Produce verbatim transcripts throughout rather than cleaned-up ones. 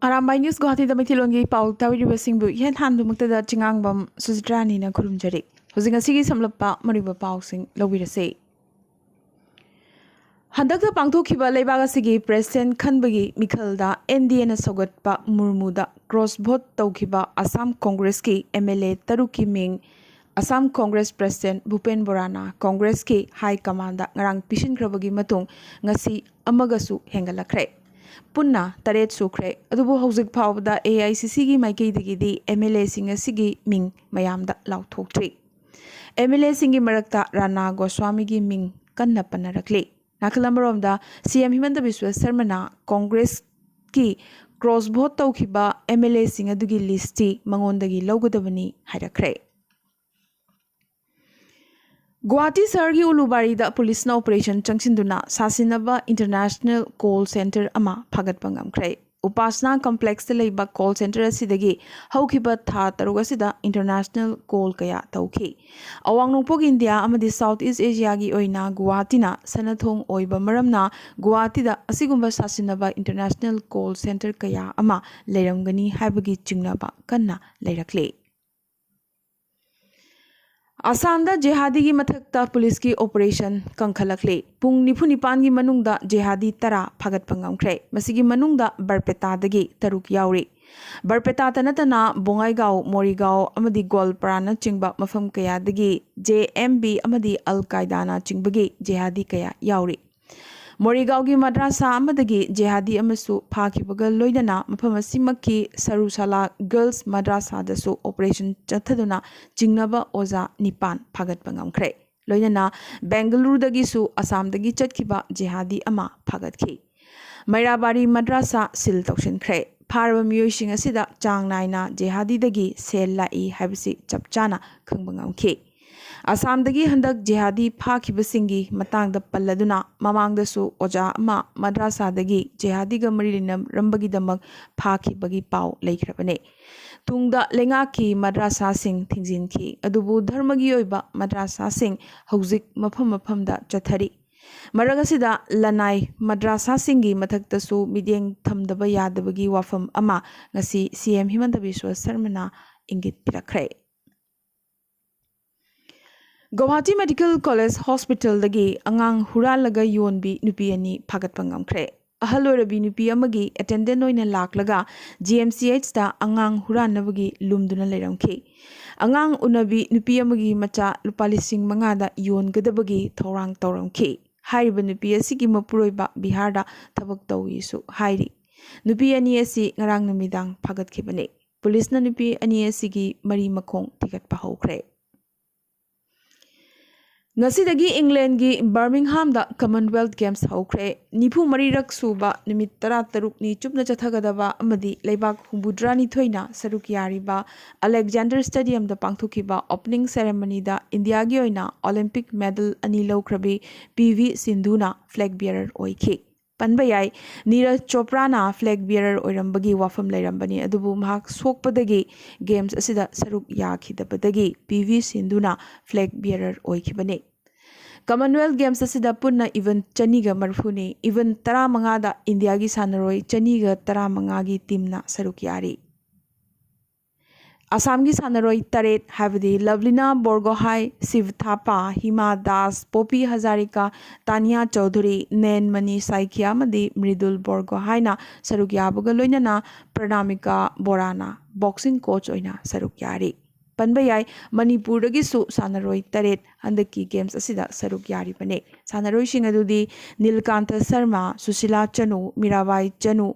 Arambai news ꯒꯨꯋꯥꯍꯥꯇꯤꯗ ꯃꯩꯇꯩꯂꯣꯟꯒꯤ ꯄꯥꯎ ꯇꯥꯕꯤꯔꯤꯕꯁꯤꯡꯕꯨ ꯏꯍꯦꯟ ꯍꯥꯟꯕꯃꯛꯇꯗ ꯆꯤꯉꯥꯡꯕꯝ ꯁꯨꯖꯤꯇ꯭ꯔꯥꯅꯤꯅ ꯈꯨꯔꯨꯝꯖꯔꯤ꯫ ꯍꯧꯖꯤꯛ ꯉꯁꯤꯒꯤ ꯁꯝꯂꯞꯄ ꯃꯔꯨꯑꯣꯏꯕ ꯄꯥꯎꯁꯤꯡ ꯂꯧꯕꯤꯔꯁꯤ꯫ ꯍꯟꯗꯛꯇ ꯄꯥꯡꯊꯣꯛꯈꯤꯕ ꯂꯩꯕꯥꯛ ꯑꯁꯤꯒꯤ ꯄ꯭ꯔꯦꯁꯤꯗꯦꯟꯠ ꯈꯟꯕꯒꯤ ꯃꯤꯈꯜꯗ ꯑꯦꯟ ꯗꯤ ꯑꯦꯅ ꯁꯧꯒꯠꯄ ꯃꯨꯔꯃꯨꯗ ꯀ꯭ꯔꯣꯁ ꯚꯣꯠ ꯇꯧꯈꯤꯕ ꯑꯁꯥꯝ ꯀꯣꯡꯒ꯭ꯔꯦꯁꯀꯤ ꯑꯦꯝ ꯑꯦꯜ ꯑꯦ ꯇꯔꯨꯛꯀꯤ ꯃꯤꯡ ꯑꯁꯥꯝ ꯀꯣꯡꯒ꯭ꯔꯦꯁ ꯄ꯭ꯔꯦꯁꯤꯗꯦꯟꯠ ꯚꯨꯄꯦꯟ ꯕꯣꯔꯥꯅ ꯀꯣꯡꯒ꯭ꯔꯦꯁꯀꯤ ꯍꯥꯏ ꯀꯃꯥꯟꯗ ꯉꯔꯥꯡ ꯄꯤꯁꯤꯟꯈ꯭ꯔꯕꯒꯤ ꯃꯇꯨꯡ ꯉꯁꯤ ꯑꯃꯒꯁꯨ ꯍꯦꯟꯒꯠꯂꯛꯈ꯭ꯔꯦ꯫ ꯄꯨꯟꯅ ꯇꯔꯦꯠ ꯁꯨꯈ꯭ꯔꯦ꯫ ꯑꯗꯨꯕꯨ ꯍꯧꯖꯤꯛ ꯐꯥꯎꯕꯗ ꯑꯦ ꯑꯥꯏ ꯁꯤ ꯁꯤꯒꯤ ꯃꯥꯏꯀꯩꯗꯒꯤꯗꯤ ꯑꯦꯝ ꯑꯦꯜ ꯑꯦꯁꯤꯡ ꯑꯁꯤꯒꯤ ꯃꯤꯡ ꯃꯌꯥꯝꯗ ꯂꯥꯎꯊꯣꯛꯇ꯭ꯔꯤ꯫ ꯑꯦꯝ ꯑꯦꯜ ꯑꯦꯁꯤꯡꯒꯤ ꯃꯔꯛꯇ ꯔꯥꯅꯥ ꯒꯣꯁ꯭ꯋꯥꯃꯤꯒꯤ ꯃꯤꯡ ꯀꯟꯅ ꯄꯟꯅꯔꯛꯂꯤ꯫ ꯅꯥꯀꯜ ꯑꯃꯔꯣꯝꯗ ꯁꯤ ꯑꯦꯝ ꯍꯤꯃꯟꯇ ꯕꯤꯁ꯭ꯋ ꯁꯔꯃꯅ ꯀꯣꯡꯒ꯭ꯔꯦꯁꯀꯤ ꯀ꯭ꯔꯣꯁ ꯚꯣꯠ ꯇꯧꯈꯤꯕ ꯑꯦꯝ ꯑꯦꯜ ꯑꯦꯁꯤꯡ ꯑꯗꯨꯒꯤ ꯂꯤꯁ꯭ꯠꯇꯤ ꯃꯉꯣꯟꯗꯒꯤ ꯂꯧꯒꯗꯕꯅꯤ ꯍꯥꯏꯔꯛꯈ꯭ꯔꯦ꯫ ꯒꯨꯋꯥꯍꯥꯇꯤ ꯁꯍꯔꯒꯤ ꯎꯂꯨꯕꯥꯔꯤꯗ ꯄꯨꯂꯤꯁꯅ ꯑꯣꯄꯔꯦꯁꯟ ꯆꯪꯁꯤꯟꯗꯨꯅ ꯁꯥꯁꯤꯟꯅꯕ ꯏꯟꯇꯔꯅꯦꯁꯅꯦꯜ ꯀꯣꯜ ꯁꯦꯟꯇꯔ ꯑꯃ ꯐꯥꯒꯠꯄ ꯉꯝꯈ꯭ꯔꯦ꯫ ꯎꯄꯥꯁꯅꯥ ꯀꯝꯄ꯭ꯂꯦꯛꯁꯇ ꯂꯩꯕ ꯀꯣꯜ ꯁꯦꯟꯇꯔ ꯑꯁꯤꯗꯒꯤ ꯍꯧꯈꯤꯕ ꯊꯥ ꯇꯔꯨꯛ ꯑꯁꯤꯗ ꯏꯟꯇꯔꯅꯦꯁꯅꯦꯜ ꯀꯣꯜ ꯀꯌꯥ ꯇꯧꯈꯤ꯫ ꯑꯋꯥꯡ ꯅꯣꯡꯄꯣꯛ ꯏꯟꯗꯤꯌꯥ ꯑꯃꯗꯤ ꯁꯥꯎꯊ ꯏꯁ꯭ꯠ ꯑꯦꯁꯤꯌꯥꯒꯤ ꯑꯣꯏꯅ ꯒꯨꯋꯥꯍꯥꯇꯤꯅ ꯁꯅꯥꯊꯣꯡ ꯑꯣꯏꯕ ꯃꯔꯝꯅ ꯒꯨꯋꯥꯍꯥꯇꯤꯗ ꯑꯁꯤꯒꯨꯝꯕ ꯁꯥꯁꯤꯟꯅꯕ ꯏꯟꯇꯔꯅꯦꯁꯅꯦꯜ ꯀꯣꯜ ꯁꯦꯟꯇꯔ ꯀꯌꯥ ꯑꯃ ꯂꯩꯔꯝꯒꯅꯤ ꯍꯥꯏꯕꯒꯤ ꯆꯤꯡꯅꯕ ꯀꯟꯅ ꯂꯩꯔꯛꯂꯤ꯫ ꯑꯁꯥꯝꯗ ꯖꯤꯍꯥꯗꯤꯒꯤ ꯃꯊꯛꯇ ꯄꯨꯂꯤꯁꯀꯤ ꯑꯣꯄꯔꯦꯁꯟ ꯀꯟꯈꯠꯂꯛꯂꯤ꯫ ꯄꯨꯡ ꯅꯤꯐꯨ ꯅꯤꯄꯥꯟꯒꯤ ꯃꯅꯨꯡꯗ ꯖꯤꯍꯥꯗꯤ ꯇꯔꯥ ꯐꯥꯒꯠꯄ ꯉꯝꯈ꯭ꯔꯦ꯫ ꯃꯁꯤꯒꯤ ꯃꯅꯨꯡꯗ ꯕꯔꯄꯦꯇꯥꯗꯒꯤ ꯇꯔꯨꯛ ꯌꯥꯎꯔꯤ꯫ ꯕꯔꯄꯦꯇꯥꯇ ꯅꯠꯇꯅ ꯕꯣꯉꯥꯏꯒꯥꯎ, ꯃꯣꯔꯤꯒꯥꯎ ꯑꯃꯗꯤ ꯒꯣꯜꯄꯔꯥꯅꯆꯤꯡꯕ ꯃꯐꯝ ꯀꯌꯥꯗꯒꯤ ꯖꯦ ꯑꯦꯝ ꯕꯤ ꯑꯃꯗꯤ ꯑꯜ ꯀꯥꯏꯗꯥꯅꯆꯤꯡꯕꯒꯤ ꯖꯤꯍꯥꯗꯤ ꯀꯌꯥ ꯌꯥꯎꯔꯤ꯫ ꯃꯣꯔꯤꯒꯥꯎꯒꯤ ꯃꯗ꯭ꯔꯥꯁꯥ ꯑꯃꯗꯒꯤ ꯖꯤꯍꯥꯗꯤ ꯑꯃꯁꯨ ꯐꯥꯈꯤꯕꯒ ꯂꯣꯏꯅꯅ ꯃꯐꯝ ꯑꯁꯤꯃꯛꯀꯤ ꯁꯔꯨꯁꯥꯂꯥ ꯒꯔꯜꯁ ꯃꯗ꯭ꯔꯥꯁꯥꯗꯁꯨ ꯑꯣꯄꯔꯦꯁꯟ ꯆꯠꯊꯗꯨꯅ ꯆꯤꯡꯅꯕ ꯑꯣꯖꯥ ꯅꯤꯄꯥꯟ ꯐꯥꯒꯠꯄ ꯉꯝꯈ꯭ꯔꯦ꯫ ꯂꯣꯏꯅꯅ ꯕꯦꯡꯒꯂꯨꯔꯨꯗꯒꯤꯁꯨ ꯑꯁꯥꯝꯗꯒꯤ ꯆꯠꯈꯤꯕ ꯖꯤꯍꯥꯗꯤ ꯑꯃ ꯐꯥꯒꯠꯈꯤ꯫ ꯃꯩꯔꯥꯕꯥꯔꯤ ꯃꯗ꯭ꯔꯥꯁꯥ ꯁꯤꯜ ꯇꯧꯁꯤꯟꯈ꯭ꯔꯦ꯫ ꯐꯥꯔꯕ ꯃꯤꯑꯣꯏꯁꯤꯡ ꯑꯁꯤꯗ ꯆꯥꯡ ꯅꯥꯏꯅ ꯖꯤꯍꯥꯗꯤꯗꯒꯤ ꯁꯦꯜ ꯂꯥꯛꯏ ꯍꯥꯏꯕꯁꯤ ꯆꯞ ꯆꯥꯅ ꯈꯪꯕ ꯉꯝꯈꯤ꯫ ꯑꯁꯥꯝꯗꯒꯤ ꯍꯟꯗꯛ ꯖꯤꯍꯥꯗꯤ ꯐꯥꯈꯤꯕꯁꯤꯡꯒꯤ ꯃꯇꯥꯡꯗ ꯄꯜꯂꯗꯨꯅ ꯃꯃꯥꯡꯗꯁꯨ ꯑꯣꯖꯥ ꯑꯃ ꯃꯗ꯭ꯔꯥꯁꯥꯗꯒꯤ ꯖꯤꯍꯥꯗꯤꯒ ꯃꯔꯤ ꯂꯩꯅꯔꯝꯕꯒꯤꯗꯃꯛ ꯐꯥꯈꯤꯕꯒꯤ ꯄꯥꯎ ꯂꯩꯈ꯭ꯔꯕꯅꯤ꯫ ꯇꯨꯡꯗ ꯂꯩꯉꯥꯛꯀꯤ ꯃꯗ꯭ꯔꯥꯁꯥꯁꯤꯡ ꯊꯤꯡꯖꯤꯟꯈꯤ, ꯑꯗꯨꯕꯨ ꯙꯔꯃꯒꯤ ꯑꯣꯏꯕ ꯃꯗ꯭ꯔꯥꯁꯥꯁꯤꯡ ꯍꯧꯖꯤꯛ ꯃꯐꯝ ꯃꯐꯝꯗ ꯆꯠꯊꯔꯤ꯫ ꯃꯔꯛ ꯑꯁꯤꯗ ꯂꯅꯥꯏ ꯃꯗ꯭ꯔꯥꯁꯥꯁꯤꯡꯒꯤ ꯃꯊꯛꯇꯁꯨ ꯃꯤꯠꯌꯦꯡ ꯊꯝꯗꯕ ꯌꯥꯗꯕꯒꯤ ꯋꯥꯐꯝ ꯑꯃ ꯉꯁꯤ ꯁꯤ M ꯍꯤꯃꯟꯇ Visva ꯁꯔꯃꯅ ꯏꯪꯒꯤꯠ ꯄꯤꯔꯛꯈ꯭ꯔꯦ꯫ Guwahati medical college ꯍꯣꯁꯄꯤꯇꯥꯜꯗꯒꯤ ꯑꯉꯥꯡ ꯍꯨꯔꯥꯜꯂꯒ ꯌꯣꯟꯕꯤ ꯅꯨꯄꯤ ꯑꯅꯤ ꯐꯥꯒꯠꯄ ꯉꯝꯈ꯭ꯔꯦ꯫ ꯑꯍꯜ ꯑꯣꯏꯔꯕꯤ ꯅꯨꯄꯤ ꯑꯃꯒꯤ ꯑꯦꯇꯦꯟꯗꯦꯟ ꯑꯣꯏꯅ ꯂꯥꯛꯂꯒ ꯖꯤ ꯑꯦꯝ ꯁꯤ ꯑꯩꯆꯇ ꯑꯉꯥꯡ ꯍꯨꯔꯥꯟꯅꯕꯒꯤ ꯂꯨꯝꯗꯨꯅ ꯂꯩꯔꯝꯈꯤ꯫ ꯑꯉꯥꯡ ꯎꯅꯕꯤ ꯅꯨꯄꯤ ꯑꯃꯒꯤ ꯃꯆꯥ ꯂꯨꯄꯥ ꯂꯤꯁꯤꯡ ꯃꯉꯥꯗ ꯌꯣꯟꯒꯗꯕꯒꯤ ꯊꯧꯔꯥꯡ ꯇꯧꯔꯝꯈꯤ꯫ ꯍꯥꯏꯔꯤꯕ ꯅꯨꯄꯤ ꯑꯁꯤꯒꯤ ꯃꯄꯨꯔꯣꯏꯕ ꯕꯤꯍꯥꯔꯗ ꯊꯕꯛ ꯇꯧꯏꯁꯨ ꯍꯥꯏꯔꯤ꯫ ꯅꯨꯄꯤ ꯑꯅꯤ ꯑꯁꯤ ꯉꯔꯥꯡ ꯅꯨꯃꯤꯗꯥꯡ ꯐꯥꯒꯠꯈꯤꯕꯅꯤ꯫ ꯄꯨꯂꯤꯁꯅ ꯅꯨꯄꯤ ꯑꯅꯤ ꯑꯁꯤꯒꯤ ꯃꯔꯤ ꯃꯈꯣꯡ ꯊꯤꯒꯠꯄ ꯍꯧꯈ꯭ꯔꯦ꯫ ꯉꯁꯤꯗꯒꯤ ꯏꯪꯂꯦꯟꯒꯤ ꯕꯔꯃꯤꯡꯍꯥꯝꯗ ꯀꯃꯟꯋꯦꯜꯊ ꯒꯦꯝꯁ ꯍꯧꯈ꯭ꯔꯦ꯫ ꯅꯤꯐꯨ ꯃꯔꯤꯔꯛ ꯁꯨꯕ ꯅꯨꯃꯤꯠ ꯇꯔꯥꯇꯔꯨꯛꯅꯤ ꯆꯨꯞꯅ ꯆꯠꯊꯒꯗꯕ ꯑꯃꯗꯤ ꯂꯩꯕꯥꯛ ꯍꯨꯝꯐꯨꯇꯔꯥꯅꯤꯊꯣꯏꯅ ꯁꯔꯨꯛ ꯌꯥꯔꯤꯕ ꯑꯂꯦꯛꯖꯥꯟꯗꯔ ꯁ꯭ꯇꯦꯗꯤꯌꯝꯗ ꯄꯥꯡꯊꯣꯛꯈꯤꯕ ꯑꯣꯄꯅꯤꯡ ꯁꯦꯔꯦꯃꯅꯤꯗ ꯏꯟꯗꯤꯌꯥꯒꯤ ꯑꯣꯏꯅ ꯑꯣꯂꯤꯝꯄꯤꯛ ꯃꯦꯗꯜ ꯑꯅꯤ ꯂꯧꯈ꯭ꯔꯕꯤ ꯄꯤ ꯚꯤ ꯁꯤꯟꯙꯨꯅ ꯐ꯭ꯂꯦꯒ ꯕꯤꯌꯔꯔ ꯑꯣꯏꯈꯤ꯫ ꯄꯟꯕ ꯌꯥꯏ, ꯅꯤꯔꯖ ꯆꯣꯄ꯭ꯔꯥꯅ ꯐ꯭ꯂꯦꯒ ꯕꯤꯌꯔꯔ ꯑꯣꯏꯔꯝꯕꯒꯤ ꯋꯥꯐꯝ ꯂꯩꯔꯝꯕꯅꯤ, ꯑꯗꯨꯕꯨ ꯃꯍꯥꯛ ꯁꯣꯛꯄꯗꯒꯤ ꯒꯦꯝꯁ ꯑꯁꯤꯗ ꯁꯔꯨꯛ ꯌꯥꯈꯤꯗꯕꯗꯒꯤ ꯄꯤ ꯚꯤ ꯁꯤꯟꯙꯨꯅ ꯐ꯭ꯂꯦꯒ ꯕꯤꯌꯔꯔ ꯑꯣꯏꯈꯤꯕꯅꯤ꯫ ꯀꯃꯟꯋꯦꯜꯊ ꯒꯦꯝꯁ ꯑꯁꯤꯗ ꯄꯨꯟꯅ ꯏꯚꯦꯟꯠ ꯆꯅꯤꯒ ꯃꯔꯤꯐꯨꯅꯤ꯫ ꯏꯚꯦꯟꯠ ꯇꯔꯥꯃꯉꯥꯗ ꯏꯟꯗꯤꯌꯥꯒꯤ ꯁꯥꯟꯅꯔꯣꯏ ꯆꯅꯤꯒ ꯇꯔꯥꯃꯉꯥꯒꯤ ꯇꯤꯝꯅ ꯁꯔꯨꯛ ꯌꯥꯔꯤ꯫ ꯑꯁꯥꯝꯒꯤ ꯁꯥꯟꯅꯔꯣꯏ ꯇꯔꯦꯠ, ꯍꯥꯏꯕꯗꯤ ꯂꯚꯂꯤꯅꯥ ꯕꯣꯔꯒꯣꯍꯥꯏ, ꯁꯤꯕ ꯊꯥꯄꯥ, ꯍꯤꯃꯥ ꯗꯥꯁ, ꯄꯣꯄꯤ ꯍꯖꯥꯔꯤꯀꯥ, ꯇꯥꯅꯤꯌꯥ ꯆꯧꯙꯨꯔꯤ, ꯅꯦꯟꯃꯅꯤ ꯁꯥꯏꯀꯤꯌꯥ ꯑꯃꯗꯤ ꯃ꯭ꯔꯤꯗꯨꯜ ꯕꯣꯔꯒꯣꯍꯥꯏꯅ ꯁꯔꯨꯛ ꯌꯥꯕꯒ ꯂꯣꯏꯅꯅ ꯄ꯭ꯔꯅꯥꯃꯤꯀꯥ ꯕꯣꯔꯥꯅ ꯕꯣꯛꯁꯤꯡ ꯀꯣꯆ ꯑꯣꯏꯅ ꯁꯔꯨꯛ ꯌꯥꯔꯤ꯫ ꯄꯟꯕ ꯌꯥꯏ, ꯃꯅꯤꯄꯨꯔꯗꯒꯤꯁꯨ ꯁꯥꯟꯅꯔꯣꯏ ꯇꯔꯦꯠ ꯍꯟꯗꯛꯀꯤ ꯒꯦꯝꯁ ꯑꯁꯤꯗ ꯁꯔꯨꯛ ꯌꯥꯔꯤꯕꯅꯤ꯫ ꯁꯥꯟꯅꯔꯣꯏꯁꯤꯡ ꯑꯗꯨꯗꯤ ꯅꯤꯜꯀꯥꯟꯊ ꯁꯔꯃ, ꯁꯨꯁꯤꯂꯥ ꯆꯅꯨ, ꯃꯤꯔꯥꯕꯥꯏ ꯆꯅꯨ,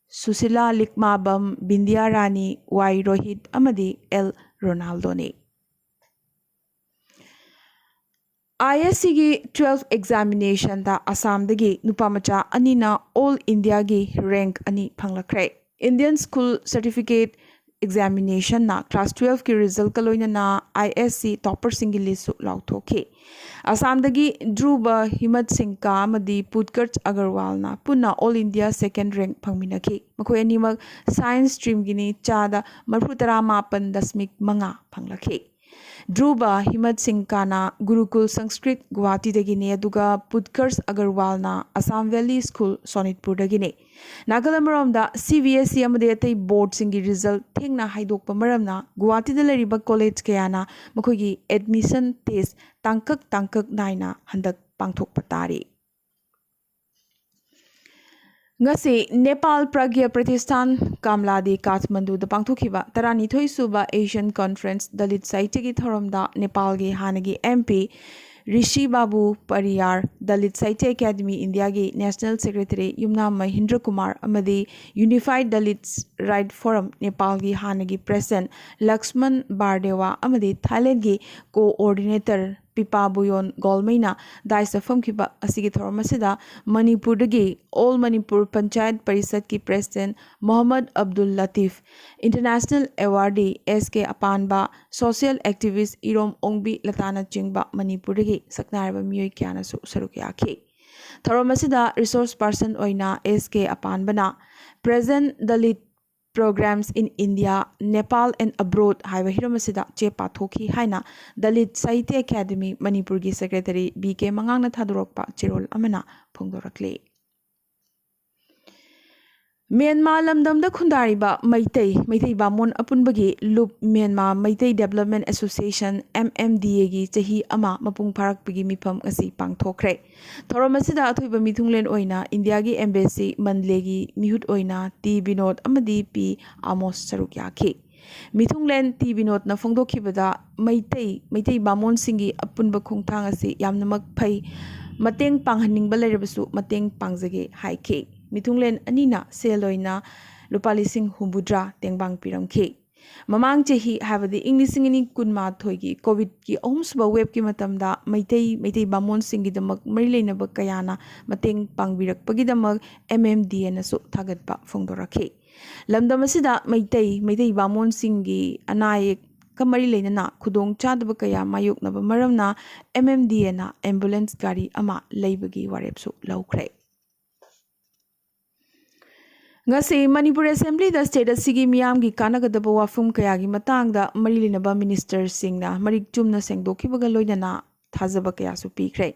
ꯁꯨꯁꯤꯂꯥ ꯂꯤꯛꯃꯥꯕꯝ, ꯕꯤꯟꯗꯤꯌꯥ ꯔꯥꯅꯤ, ꯋꯥꯏ ꯔꯣꯍꯤꯠ ꯑꯃꯗꯤ ꯑꯦꯜ ꯔꯣꯅꯥꯜꯗꯣꯅꯤ꯫ ꯑꯥꯏ ꯑꯦꯁ ꯁꯤꯒꯤ ꯇꯨꯋꯦꯜꯐ ꯑꯦꯛꯖꯥꯃꯤꯅꯦꯁꯟꯗ ꯑꯁꯥꯝꯗꯒꯤ ꯅꯨꯄꯥ ꯃꯆꯥ ꯑꯅꯤꯅ ꯑꯣꯜ ꯏꯟꯗꯤꯌꯥꯒꯤ ꯔꯦꯡꯛ ꯑꯅꯤ ꯐꯪꯂꯛꯈ꯭ꯔꯦ꯫ ꯏꯟꯗꯤꯌꯟ ꯁ꯭ꯀꯨꯜ ꯁꯔꯇꯤꯐꯤꯀꯦꯠ ꯑꯦꯛꯖꯥꯃꯤꯅꯦꯁꯟꯅ ꯀ꯭ꯂꯥꯁ ꯇꯨꯋꯦꯜꯐꯀꯤ ꯔꯤꯖꯜꯀ ꯂꯣꯏꯅꯅ ꯑꯥꯏ ꯑꯦꯁ ꯁꯤ ꯇꯣꯞꯄꯔꯁꯤꯡꯒꯤ ꯂꯤꯁꯁꯨ ꯂꯥꯎꯊꯣꯛꯈꯤ꯫ ꯑꯁꯥꯝꯗꯒꯤ ꯙ꯭ꯔꯨꯕ ꯍꯤꯃꯠ ꯁꯤꯡꯀꯥ ꯑꯃꯗꯤ ꯄꯨꯠꯀꯔꯠ ꯑꯒꯔꯋꯥꯜꯅ ꯄꯨꯟꯅ ꯑꯣꯜ ꯏꯟꯗꯤꯌꯥ ꯁꯦꯀꯦꯟ ꯔꯦꯡꯛ ꯐꯪꯃꯤꯟꯅꯈꯤ꯫ ꯃꯈꯣꯏ ꯑꯅꯤꯃꯛ ꯁꯥꯏꯟꯁ ꯁ꯭ꯇ꯭ꯔꯤꯝꯒꯤꯅꯤ, ꯆꯥꯗ ꯃꯔꯤꯐꯨ ꯇꯔꯥ ꯃꯥꯄꯟ ꯗꯁꯃꯤꯛ ꯃꯉꯥ ꯐꯪꯂꯛꯈꯤ꯫ ꯙ꯭ꯔꯨꯕ ꯍꯤꯃꯠ ꯁꯤꯡ ꯀꯥꯅ ꯒꯨꯔꯨꯀꯨꯜ ꯁꯪꯁꯀ꯭ꯔꯤꯠ ꯒꯨꯋꯥꯍꯥꯇꯤꯗꯒꯤꯅꯤ, ꯑꯗꯨꯒ ꯎꯠꯀꯔꯁ ꯑꯒꯔꯋꯥꯜꯅ ꯑꯁꯥꯝ ꯚꯦꯂꯤ ꯁ꯭ꯀꯨꯜ ꯁꯣꯅꯤꯠꯄꯨꯔꯗꯒꯤꯅꯤ꯫ ꯅꯥꯀꯜ ꯑꯃꯔꯣꯝꯗ, ꯁꯤ ꯕꯤ ꯑꯦꯁ ꯏ ꯑꯃꯗꯤ ꯑꯇꯩ ꯕꯣꯔꯗꯁꯤꯡꯒꯤ ꯔꯤꯖꯜ ꯊꯦꯡꯅ ꯍꯥꯏꯗꯣꯛꯄ ꯃꯔꯝꯅ ꯒꯨꯋꯥꯍꯥꯇꯤꯗ ꯂꯩꯔꯤꯕ ꯀꯣꯂꯦꯖ ꯀꯌꯥꯅ ꯃꯈꯣꯏꯒꯤ ꯑꯦꯗꯃꯤꯁꯟ ꯇꯦꯁ ꯇꯥꯡꯀꯛ ꯇꯥꯡꯀꯛ ꯅꯥꯏꯅ ꯍꯟꯗꯛ ꯄꯥꯡꯊꯣꯛꯄ ꯇꯥꯔꯤ꯫ ꯉꯁꯤ ꯅꯦꯄꯥꯜ ꯄ꯭ꯔꯒ꯭ꯌ ꯄ꯭ꯔꯇꯤꯁꯊꯥꯟ ꯀꯥꯝꯂꯥꯗꯤ ꯀꯥꯊꯃꯟꯗꯨꯗ ꯄꯥꯡꯊꯣꯛꯈꯤꯕ ꯇꯔꯥꯅꯤꯊꯣꯏ ꯁꯨꯕ ꯑꯦꯁꯤꯌꯥꯟ ꯀꯣꯟꯐꯔꯦꯟꯁ ꯗꯂꯤꯠ ꯁꯥꯍꯤꯇ꯭ꯌꯒꯤ ꯊꯧꯔꯝꯗ ꯅꯦꯄꯥꯜꯒꯤ ꯍꯥꯟꯅꯒꯤ ꯑꯦꯝ ꯄꯤ ꯔꯤꯁꯤ ꯕꯥꯕꯨ ꯄꯔꯤꯌꯥꯔ, ꯗꯂꯤꯠ ꯁꯥꯍꯤꯇ꯭ꯌ ꯑꯦꯀꯥꯗꯃꯤ ꯏꯟꯗꯤꯌꯥꯒꯤ ꯅꯦꯁꯅꯦꯜ ꯁꯦꯀ꯭ꯔꯦꯇꯔꯤ ꯌꯨꯝꯅꯥꯝ ꯃꯍꯤꯟꯗ꯭ꯔ ꯀꯨꯃꯥꯔ ꯑꯃꯗꯤ ꯌꯨꯅꯤꯐꯥꯏꯗ ꯗꯂꯤꯠ ꯔꯥꯏꯠ ꯐꯣꯔꯝ ꯅꯦꯄꯥꯜꯒꯤ ꯍꯥꯟꯅꯒꯤ ꯄ꯭ꯔꯦꯁꯤꯗꯦꯟꯠ ꯂꯛꯁꯃꯟ ꯕꯥꯔꯗꯦꯋꯥ ꯑꯃꯗꯤ ꯊꯥꯏꯂꯦꯟꯗꯒꯤ ꯀꯣꯑꯣꯔꯗꯤꯅꯦꯇꯔ ꯄꯤꯄꯥ ꯕꯨꯌꯣꯟ ꯒꯣꯜꯃꯩꯅ ꯗꯥꯏꯁꯇ ꯐꯝꯈꯤꯕ ꯑꯁꯤꯒꯤ ꯊꯧꯔꯝ ꯑꯁꯤꯗ ꯃꯅꯤꯄꯨꯔꯗꯒꯤ ꯑꯣꯜ ꯃꯅꯤꯄꯨꯔ ꯄꯟꯆꯥꯌꯠ ꯄꯔꯤꯁꯠꯀꯤ president Mohammad Abdul Latif, international awardee S K ꯑꯄꯥꯟꯕ, ꯁꯣꯁꯤꯌꯦꯜ ꯑꯦꯛꯇꯤꯚꯤꯁ꯭ꯠ ꯏꯔꯣꯝ ꯑꯣꯡꯕꯤ ꯂꯇꯥꯅꯆꯤꯡꯕ ꯃꯅꯤꯄꯨꯔꯗꯒꯤ ꯁꯛꯅꯥꯏꯔꯕ ꯃꯤꯑꯣꯏ ꯀꯌꯥꯅꯁꯨ ꯁꯔꯨꯛ ꯌꯥꯈꯤ꯫ ꯊꯧꯔꯝ ꯑꯁꯤꯗ ꯔꯤꯁꯣꯔꯁ ꯄꯥꯔꯁꯟ ꯑꯣꯏꯅ ꯑꯦꯁ ꯀꯦ ꯑꯄꯥꯟꯕꯅ Present Dalit Programs in India, Nepal and Abroad ꯍꯥꯏꯕ ꯍꯤꯔꯝ ꯑꯁꯤꯗ ꯆꯦ ꯄꯥꯊꯣꯛꯈꯤ ꯍꯥꯏꯅ ꯗꯂꯤꯠ ꯁꯥꯍꯤꯇ꯭ꯌ ꯑꯦꯀꯥꯗꯃꯤ ꯃꯅꯤꯄꯨꯔꯒꯤ ꯁꯦꯀ꯭ꯔꯦꯇꯔꯤ ꯕꯤ ꯀꯦ ꯃꯉꯥꯡꯅ ꯊꯥꯗꯣꯔꯛꯄ ꯆꯦꯔꯣꯜ ꯑꯃꯅ ꯐꯣꯡꯗꯣꯔꯛꯂꯤ꯫ ꯃ꯭ꯌꯥꯟꯃꯥꯔ ꯂꯝꯗꯝꯗ ꯈꯨꯟꯗꯥꯔꯤꯕ ꯃꯩꯇꯩ, ꯃꯩꯇꯩ ꯕꯥꯃꯣꯟ ꯑꯄꯨꯟꯕꯒꯤ ꯂꯨꯞ Myanmar Meitei development association, M M D ꯑꯦꯒꯤ ꯆꯍꯤ ꯑꯃ ꯃꯄꯨꯡ ꯐꯥꯔꯛꯄꯒꯤ ꯃꯤꯐꯝ ꯉꯁꯤ ꯄꯥꯡꯊꯣꯛꯈ꯭ꯔꯦ꯫ ꯊꯧꯔꯝ ꯑꯁꯤꯗ ꯑꯊꯣꯏꯕ ꯃꯤꯊꯨꯡꯂꯦꯟ ꯑꯣꯏꯅ ꯏꯟꯗꯤꯌꯥꯒꯤ ꯑꯦꯝꯕꯦꯁꯤ ꯃꯟꯂꯦꯒꯤ ꯃꯤꯍꯨꯠ ꯑꯣꯏꯅ ꯇꯤ ꯕꯤꯅꯣꯗ ꯑꯃꯗꯤ ꯄꯤ ꯑꯥꯃꯣꯁ ꯁꯔꯨꯛ ꯌꯥꯈꯤ꯫ ꯃꯤꯊꯨꯡꯂꯦꯟ ꯇꯤ ꯕꯤꯅꯣꯗꯅ ꯐꯣꯡꯗꯣꯛꯈꯤꯕꯗ, ꯃꯩꯇꯩ, ꯃꯩꯇꯩ ꯕꯥꯃꯣꯟꯁꯤꯡꯒꯤ ꯑꯄꯨꯟꯕ ꯈꯣꯡꯊꯥꯡ ꯑꯁꯤ ꯌꯥꯝꯅꯃꯛ ꯐꯩ꯫ ꯃꯇꯦꯡ ꯄꯥꯡꯍꯟꯅꯤꯡꯕ ꯂꯩꯔꯕꯁꯨ ꯃꯇꯦꯡ ꯄꯥꯡꯖꯒꯦ ꯍꯥꯏꯈꯤ꯫ ꯃꯤꯊꯨꯡꯂꯦꯟ ꯑꯅꯤꯅ ꯁꯦꯜ ꯑꯣꯏꯅ ꯂꯨꯄꯥ ꯂꯤꯁꯤꯡ ꯍꯨꯝꯐꯨꯇꯔꯥ ꯇꯦꯡꯕꯥꯡ ꯄꯤꯔꯝꯈꯤ꯫ ꯃꯃꯥꯡ ꯆꯍꯤ, ꯍꯥꯏꯕꯗꯤ ꯏꯪ ꯂꯤꯁꯤꯡ ꯑꯅꯤ ꯀꯨꯟꯃꯥꯊꯣꯏꯒꯤ ꯀꯣꯚꯤꯗꯀꯤ ꯑꯍꯨꯝꯁꯨꯕ ꯋꯦꯕꯀꯤ ꯃꯇꯝꯗ ꯃꯩꯇꯩ, ꯃꯩꯇꯩ ꯕꯥꯃꯣꯟꯁꯤꯡꯒꯤꯗꯃꯛ ꯃꯔꯤ ꯂꯩꯅꯕ ꯀꯌꯥꯅ ꯃꯇꯦꯡ ꯄꯥꯡꯕꯤꯔꯛꯄꯒꯤꯗꯃꯛ ꯑꯦꯝ ꯑꯦꯝ ꯗꯤ ꯑꯦꯅꯁꯨ ꯊꯥꯒꯠꯄ ꯐꯣꯡꯗꯣꯔꯛꯈꯤ꯫ ꯂꯝꯗꯝ ꯑꯁꯤꯗ ꯃꯩꯇꯩ, ꯃꯩꯇꯩ ꯕꯥꯃꯣꯟꯁꯤꯡꯒꯤ ꯑꯅꯥ ꯑꯌꯦꯛꯀ ꯃꯔꯤ ꯂꯩꯅꯅ ꯈꯨꯗꯣꯡ ꯆꯥꯗꯕ ꯀꯌꯥ ꯃꯥꯌꯣꯛꯅꯕ ꯃꯔꯝꯅ ꯑꯦꯝ ꯑꯦꯝ ꯗꯤ ꯑꯦꯅ ꯑꯦꯝꯕꯨꯂꯦꯟꯁ ꯒꯥꯔꯤ ꯑꯃ ꯂꯩꯕꯒꯤ ꯋꯥꯔꯦꯞꯁꯨ ꯂꯧꯈ꯭ꯔꯦ꯫ ꯉꯁꯤ ꯃꯅꯤꯄꯨꯔ ꯑꯦꯁꯦꯝꯕ꯭ꯂꯤꯗ ꯁ꯭ꯇꯦꯠ ꯑꯁꯤꯒꯤ ꯃꯤꯌꯥꯝꯒꯤ ꯀꯥꯟꯅꯒꯗꯕ ꯋꯥꯐꯝ ꯀꯌꯥꯒꯤ ꯃꯇꯥꯡꯗ ꯃꯔꯤ ꯂꯩꯅꯕ ꯃꯤꯅꯤꯁꯇꯔꯁꯤꯡꯅ ꯃꯔꯤꯛ ꯆꯨꯝꯅ ꯁꯦꯡꯗꯣꯛꯈꯤꯕꯒ ꯂꯣꯏꯅꯅ ꯊꯥꯖꯕ ꯀꯌꯥꯁꯨ ꯄꯤꯈ꯭ꯔꯦ꯫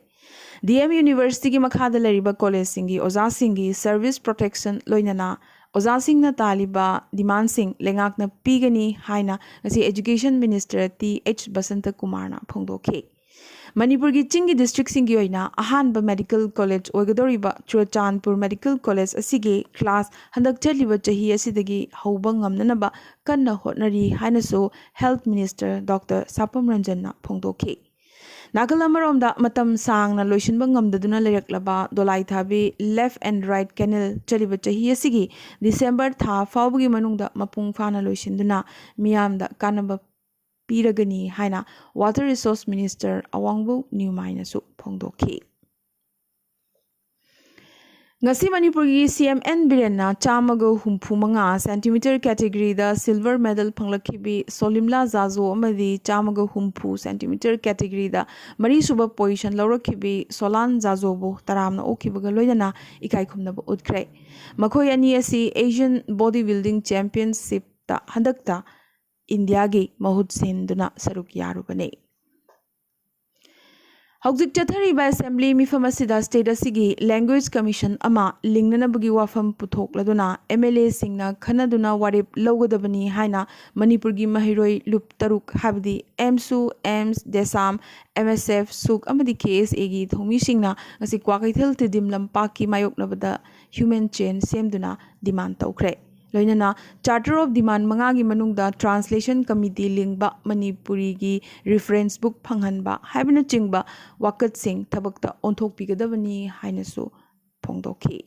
ꯗꯤ ꯑꯦꯝ ꯌꯨꯅꯤꯚꯔꯁꯤꯇꯤꯒꯤ ꯃꯈꯥꯗ ꯂꯩꯔꯤꯕ ꯀꯣꯂꯦꯖꯁꯤꯡꯒꯤ ꯑꯣꯖꯥꯁꯤꯡꯒꯤ ꯁꯔꯚꯤꯁ ꯄ꯭ꯔꯣꯇꯦꯛꯁꯟ ꯂꯣꯏꯅꯅ ꯑꯣꯖꯥꯁꯤꯡꯅ ꯇꯥꯜꯂꯤꯕ ꯗꯤꯃꯥꯟꯁꯤꯡ ꯂꯩꯉꯥꯛꯅ ꯄꯤꯒꯅꯤ ꯍꯥꯏꯅ ꯉꯁꯤ education minister T H Basanta ꯀꯨꯃꯥꯔꯅ ꯐꯣꯡꯗꯣꯛꯈꯤ꯫ ꯃꯅꯤꯄꯨꯔꯒꯤ ꯆꯤꯡꯒꯤ ꯗꯤꯁꯇ꯭ꯔꯤꯛꯁꯤꯡꯒꯤ ꯑꯣꯏꯅ ꯑꯍꯥꯟꯕ ꯃꯦꯗꯤꯀꯦꯜ ꯀꯣꯂꯦꯖ ꯑꯣꯏꯒꯗꯧꯔꯤꯕ ꯆꯨꯔꯆꯥꯟꯄꯨꯔ ꯃꯦꯗꯤꯀꯦꯜ ꯀꯣꯂꯦꯖ ꯑꯁꯤꯒꯤ ꯀ꯭ꯂꯥꯁ ꯍꯟꯗꯛ ꯆꯠꯂꯤꯕ ꯆꯍꯤ ꯑꯁꯤꯗꯒꯤ ꯍꯧꯕ ꯉꯝꯅꯅꯕ ꯀꯟꯅ ꯍꯣꯠꯅꯔꯤ ꯍꯥꯏꯅꯁꯨ ꯍꯦꯜꯊ ꯃꯤꯅꯤꯁꯇꯔ ꯗꯣꯛꯇꯔ ꯁꯥꯄꯝ ꯔꯟꯖꯟꯅ ꯐꯣꯡꯗꯣꯛꯈꯤ꯫ ꯅꯥꯀꯜ ꯑꯃꯔꯣꯝꯗ, ꯃꯇꯝ ꯁꯥꯡꯅ ꯂꯣꯏꯁꯤꯟꯕ ꯉꯝꯗꯗꯨꯅ ꯂꯩꯔꯛꯂꯕ ꯗꯣꯂꯥꯏ ꯊꯥꯕꯤ ꯂꯦꯐ ꯑꯦꯟ ꯔꯥꯏꯠ ꯀꯦꯅꯦꯜ ꯆꯠꯂꯤꯕ ꯆꯍꯤ ꯑꯁꯤꯒꯤ ꯗꯤꯁꯦꯝꯕꯔ ꯊꯥ ꯐꯥꯎꯕꯒꯤ ꯃꯅꯨꯡꯗ ꯃꯄꯨꯡ ꯐꯥꯅ ꯂꯣꯏꯁꯤꯟꯗꯨꯅ ꯃꯤꯌꯥꯝꯗ ꯀꯥꯟꯅꯕ ꯄꯤꯔꯒꯅꯤ ꯍꯥꯏꯅ ꯋꯥꯇꯔ ꯔꯤꯁꯣꯔꯁ ꯃꯤꯅꯤꯁꯇꯔ ꯑꯋꯥꯡꯕꯧ ꯅ꯭ꯌꯨꯃꯥꯏꯅꯁꯨ ꯐꯣꯡꯗꯣꯛꯈꯤ꯫ ꯉꯁꯤ ꯃꯅꯤꯄꯨꯔꯒꯤ ꯁꯤ ꯑꯦꯝ ꯑꯦꯟ ꯕꯤꯔꯦꯟꯅ ꯆꯥꯝꯃꯒ ꯍꯨꯝꯐꯨ ꯃꯉꯥ ꯁꯦꯟꯇꯤꯃꯤꯇꯔ ꯀꯦꯇꯦꯒꯔꯤꯗ ꯁꯤꯜꯚꯔ ꯃꯦꯗꯜ ꯐꯪꯂꯛꯈꯤꯕꯤ ꯁꯣꯂꯤꯝꯂꯥ ꯖꯥꯖꯣ ꯑꯃꯗꯤ ꯆꯥꯝꯃꯒ ꯍꯨꯝꯐꯨ ꯁꯦꯟꯇꯤꯃꯤꯇꯔ ꯀꯦꯇꯦꯒꯔꯤꯗ ꯃꯔꯤꯁꯨꯕ ꯄꯣꯖꯤꯁꯟ ꯂꯧꯔꯛꯈꯤꯕꯤ ꯁꯣꯂꯥꯟ ꯖꯥꯖꯣꯕꯨ ꯇꯔꯥꯝꯅ ꯑꯣꯛꯈꯤꯕꯒ ꯂꯣꯏꯅꯅ ꯏꯀꯥꯏ ꯈꯨꯝꯅꯕ ꯎꯠꯈ꯭ꯔꯦ꯫ ꯃꯈꯣꯏ ꯑꯅꯤ ꯑꯁꯤ ꯑꯦꯁꯤꯌꯟ ꯕꯣꯗꯤ ꯕꯤꯜꯗꯤꯡ ꯆꯦꯝꯄꯤꯌꯟꯁꯤꯞꯇ ꯍꯟꯗꯛꯇ ꯏꯟꯗꯤꯌꯥꯒꯤ ꯃꯍꯨꯠ ꯁꯤꯟꯗꯨꯅ ꯁꯔꯨꯛ ꯌꯥꯔꯨꯕꯅꯤ꯫ ꯍꯧꯖꯤꯛ ꯆꯠꯊꯔꯤꯕ ꯑꯦꯁꯦꯝꯕ꯭ꯂꯤ ꯃꯤꯐꯝ ꯑꯁꯤꯗ ꯁ꯭ꯇꯦꯠ ꯑꯁꯤꯒꯤ ꯂꯦꯡꯒ꯭ꯋꯦꯖ ꯀꯃꯤꯁꯟ ꯑꯃ ꯂꯤꯡꯅꯅꯕꯒꯤ ꯋꯥꯐꯝ ꯄꯨꯊꯣꯛꯂꯗꯨꯅ ꯑꯦꯝ ꯑꯦꯜ ꯑꯦꯁꯤꯡꯅ ꯈꯟꯅꯗꯨꯅ ꯋꯥꯔꯦꯞ ꯂꯧꯒꯗꯕꯅꯤ ꯍꯥꯏꯅ ꯃꯅꯤꯄꯨꯔꯒꯤ ꯃꯍꯩꯔꯣꯏ ꯂꯨꯞ ꯇꯔꯨꯛ, ꯍꯥꯏꯕꯗꯤ ꯑꯦꯝꯁꯨ, ꯑꯦꯝꯁ, ꯗꯦꯁꯥꯝ, ꯑꯦꯝ ꯑꯦꯁ ꯑꯦꯐ, ꯁꯨꯛ ꯑꯃꯗꯤ ꯀꯦ ꯑꯦꯁ ꯑꯦꯒꯤ ꯊꯧꯃꯤꯁꯤꯡꯅ ꯉꯁꯤ ꯀ꯭ꯋꯥꯀꯩꯊꯦꯜ ꯇꯤꯗꯤꯝ ꯂꯝꯄꯥꯛꯀꯤ ꯃꯥꯌꯣꯛꯅꯕꯗ ꯍ꯭ꯌꯨꯃꯦꯟ ꯆꯦꯟ ꯁꯦꯝꯗꯨꯅ ꯗꯤꯃꯥꯟ ꯇꯧꯈ꯭ꯔꯦ꯫ ꯂꯣꯏꯅꯅ ꯆꯥꯔꯇꯔ ꯑꯣꯐ ꯗꯤꯃꯥꯟ ꯃꯉꯥꯒꯤ ꯃꯅꯨꯡꯗ ꯇ꯭ꯔꯥꯟꯁꯂꯦꯁꯟ ꯀꯃꯤꯇꯤ ꯂꯤꯡꯕ, ꯃꯅꯤꯄꯨꯔꯤꯒꯤ ꯔꯤꯐꯔꯦꯟꯁ ꯕꯨꯛ ꯐꯪꯍꯟꯕ ꯍꯥꯏꯕꯅꯆꯤꯡꯕ ꯋꯥꯀꯠꯁꯤꯡ ꯊꯕꯛꯇ ꯑꯣꯟꯊꯣꯛꯄꯤꯒꯗꯕꯅꯤ ꯍꯥꯏꯅꯁꯨ ꯐꯣꯡꯗꯣꯛꯈꯤ꯫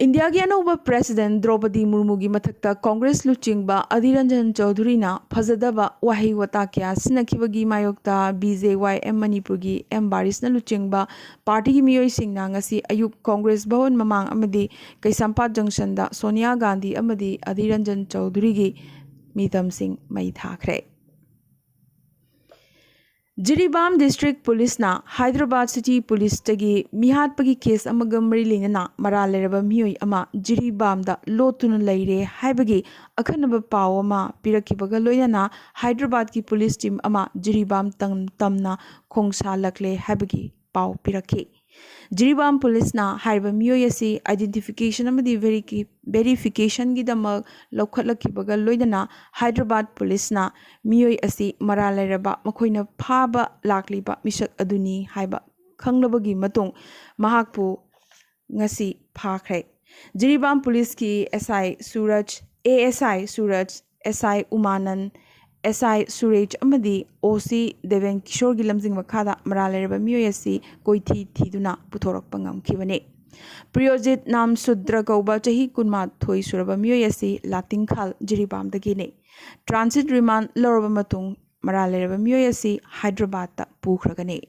ꯏꯟꯗꯤꯌꯥꯒꯤ ꯑꯅꯧꯕ ꯄ꯭ꯔꯦꯁꯤꯗꯦꯟ ꯗ꯭ꯔꯧꯄꯗꯤ ꯃꯨꯔꯃꯨꯒꯤ ꯃꯊꯛꯇ ꯀꯣꯡꯒ꯭ꯔꯦꯁ ꯂꯨꯆꯤꯡꯕ ꯑꯙꯤꯔ ꯔꯟꯖꯟ ꯆꯧꯙꯨꯔꯤꯅ ꯐꯖꯗꯕ ꯋꯥꯍꯩ ꯋꯥꯇꯥ ꯀꯌꯥ ꯁꯤꯖꯤꯟꯅꯈꯤꯕꯒꯤ ꯃꯥꯌꯣꯛꯇ ꯕꯤ ꯖꯦ ꯋꯥꯏ ꯑꯦꯝ ꯃꯅꯤꯄꯨꯔꯒꯤ ꯑꯦꯝ ꯕꯥꯔꯤꯁꯅ ꯂꯨꯆꯤꯡꯕ ꯄꯥꯔꯇꯤꯒꯤ ꯃꯤꯑꯣꯏꯁꯤꯡꯅ ꯉꯁꯤ ꯑꯌꯨꯛ ꯀꯣꯡꯒ꯭ꯔꯦꯁ ꯚꯋꯟ ꯃꯃꯥꯡ ꯑꯃꯗꯤ ꯀꯩꯁꯥꯝꯄꯥꯠ ꯖꯪꯁꯟꯗ ꯁꯣꯅꯤꯌꯥ ꯒꯥꯟꯙꯤ ꯑꯃꯗꯤ ꯑꯙꯤꯔ ꯔꯟꯖꯟ ꯆꯧꯙꯨꯔꯤꯒꯤ ꯃꯤꯇꯝꯁꯤꯡ ꯃꯩ ꯊꯥꯈ꯭ꯔꯦ꯫ ꯖꯤꯔꯤꯕꯥꯝ ꯗꯤꯁꯇ꯭ꯔꯤꯛ ꯄꯨꯂꯤꯁꯅ ꯍꯥꯏꯗ꯭ꯔꯕꯥꯗ ꯁꯤꯇꯤ ꯄꯨꯂꯤꯁꯇꯒꯤ ꯃꯤꯍꯥꯠꯄꯒꯤ ꯀꯦꯁ ꯑꯃꯒ ꯃꯔꯤ ꯂꯩꯅꯅ ꯃꯔꯥꯜ ꯂꯩꯔꯕ ꯃꯤꯑꯣꯏ ꯑꯃ ꯖꯤꯔꯤꯕꯥꯝꯗ ꯂꯣꯠꯇꯨꯅ ꯂꯩꯔꯦ ꯍꯥꯏꯕꯒꯤ ꯑꯈꯟꯅꯕ ꯄꯥꯎ ꯑꯃ ꯄꯤꯔꯛꯈꯤꯕꯒ ꯂꯣꯏꯅꯅ ꯍꯥꯏꯗ꯭ꯔꯕꯥꯗꯀꯤ ꯄꯨꯂꯤꯁ ꯇꯤꯝ ꯑꯃ ꯖꯤꯔꯤꯕꯥꯝ ꯇꯝ ꯇꯝꯅ ꯈꯣꯡꯁꯥꯜꯂꯛꯂꯦ ꯍꯥꯏꯕꯒꯤ ꯄꯥꯎ ꯄꯤꯔꯛꯈꯤ꯫ ꯖꯤꯔꯤꯕꯥꯝ ꯄꯨꯂꯤꯁꯅ ꯍꯥꯏꯔꯤꯕ ꯃꯤꯑꯣꯏ ꯑꯁꯤ identification ꯑꯃꯗꯤ verification ꯒꯤꯗꯃꯛ ꯂꯧꯈꯠꯂꯛꯈꯤꯕꯒ ꯂꯣꯏꯅꯅ ꯍꯥꯏꯗ꯭ꯔꯕꯥꯗ ꯄꯨꯂꯤꯁꯅ ꯃꯤꯑꯣꯏ ꯑꯁꯤ ꯃꯔꯥꯜ ꯂꯩꯔꯕ ꯃꯈꯣꯏꯅ ꯐꯥꯕ ꯂꯥꯛꯂꯤꯕ ꯃꯤꯁꯛ ꯑꯗꯨꯅꯤ ꯍꯥꯏꯕ ꯈꯪꯂꯕꯒꯤ ꯃꯇꯨꯡ ꯃꯍꯥꯛꯄꯨ ꯉꯁꯤ ꯐꯥꯈ꯭ꯔꯦ꯫ ꯖꯤꯔꯤꯕꯥꯝ ꯄꯨꯂꯤꯁꯀꯤ SI ꯁꯨꯔꯖ, ASI ꯁꯨꯔꯖ, SI ꯎꯃꯥꯅꯟ, SI ꯁꯨꯔꯦꯖ ꯑꯃꯗꯤ OC ꯗꯦꯕꯦꯟ ꯀꯤꯁꯣꯔꯒꯤ ꯂꯝꯖꯤꯡ ꯃꯈꯥꯗ ꯃꯔꯥꯜ ꯂꯩꯔꯕ ꯃꯤꯑꯣꯏ ꯑꯁꯤ ꯀꯣꯏꯊꯤ ꯊꯤꯗꯨꯅ ꯄꯨꯊꯣꯔꯛꯄ ꯉꯝꯈꯤꯕꯅꯤ꯫ ꯄ꯭ꯔꯤꯌꯣꯖꯤꯠ ꯅꯥꯝꯁꯨꯗ꯭ꯔ ꯀꯧꯕ ꯆꯍꯤ ꯀꯨꯟꯃꯥꯊꯣꯏ ꯁꯨꯔꯕ ꯃꯤꯑꯣꯏ ꯑꯁꯤ ꯂꯥꯇꯤꯡꯈꯥꯜ ꯖꯤꯔꯤꯕꯥꯝꯗꯒꯤꯅꯤ꯫ Transit remand ꯂꯧꯔꯕ ꯃꯇꯨꯡ ꯃꯔꯥꯜ ꯂꯩꯔꯕ ꯃꯤꯑꯣꯏ ꯑꯁꯤ ꯍꯥꯏꯗ꯭ꯔꯕꯥꯗꯇ ꯄꯨꯈ꯭ꯔꯒꯅꯤ꯫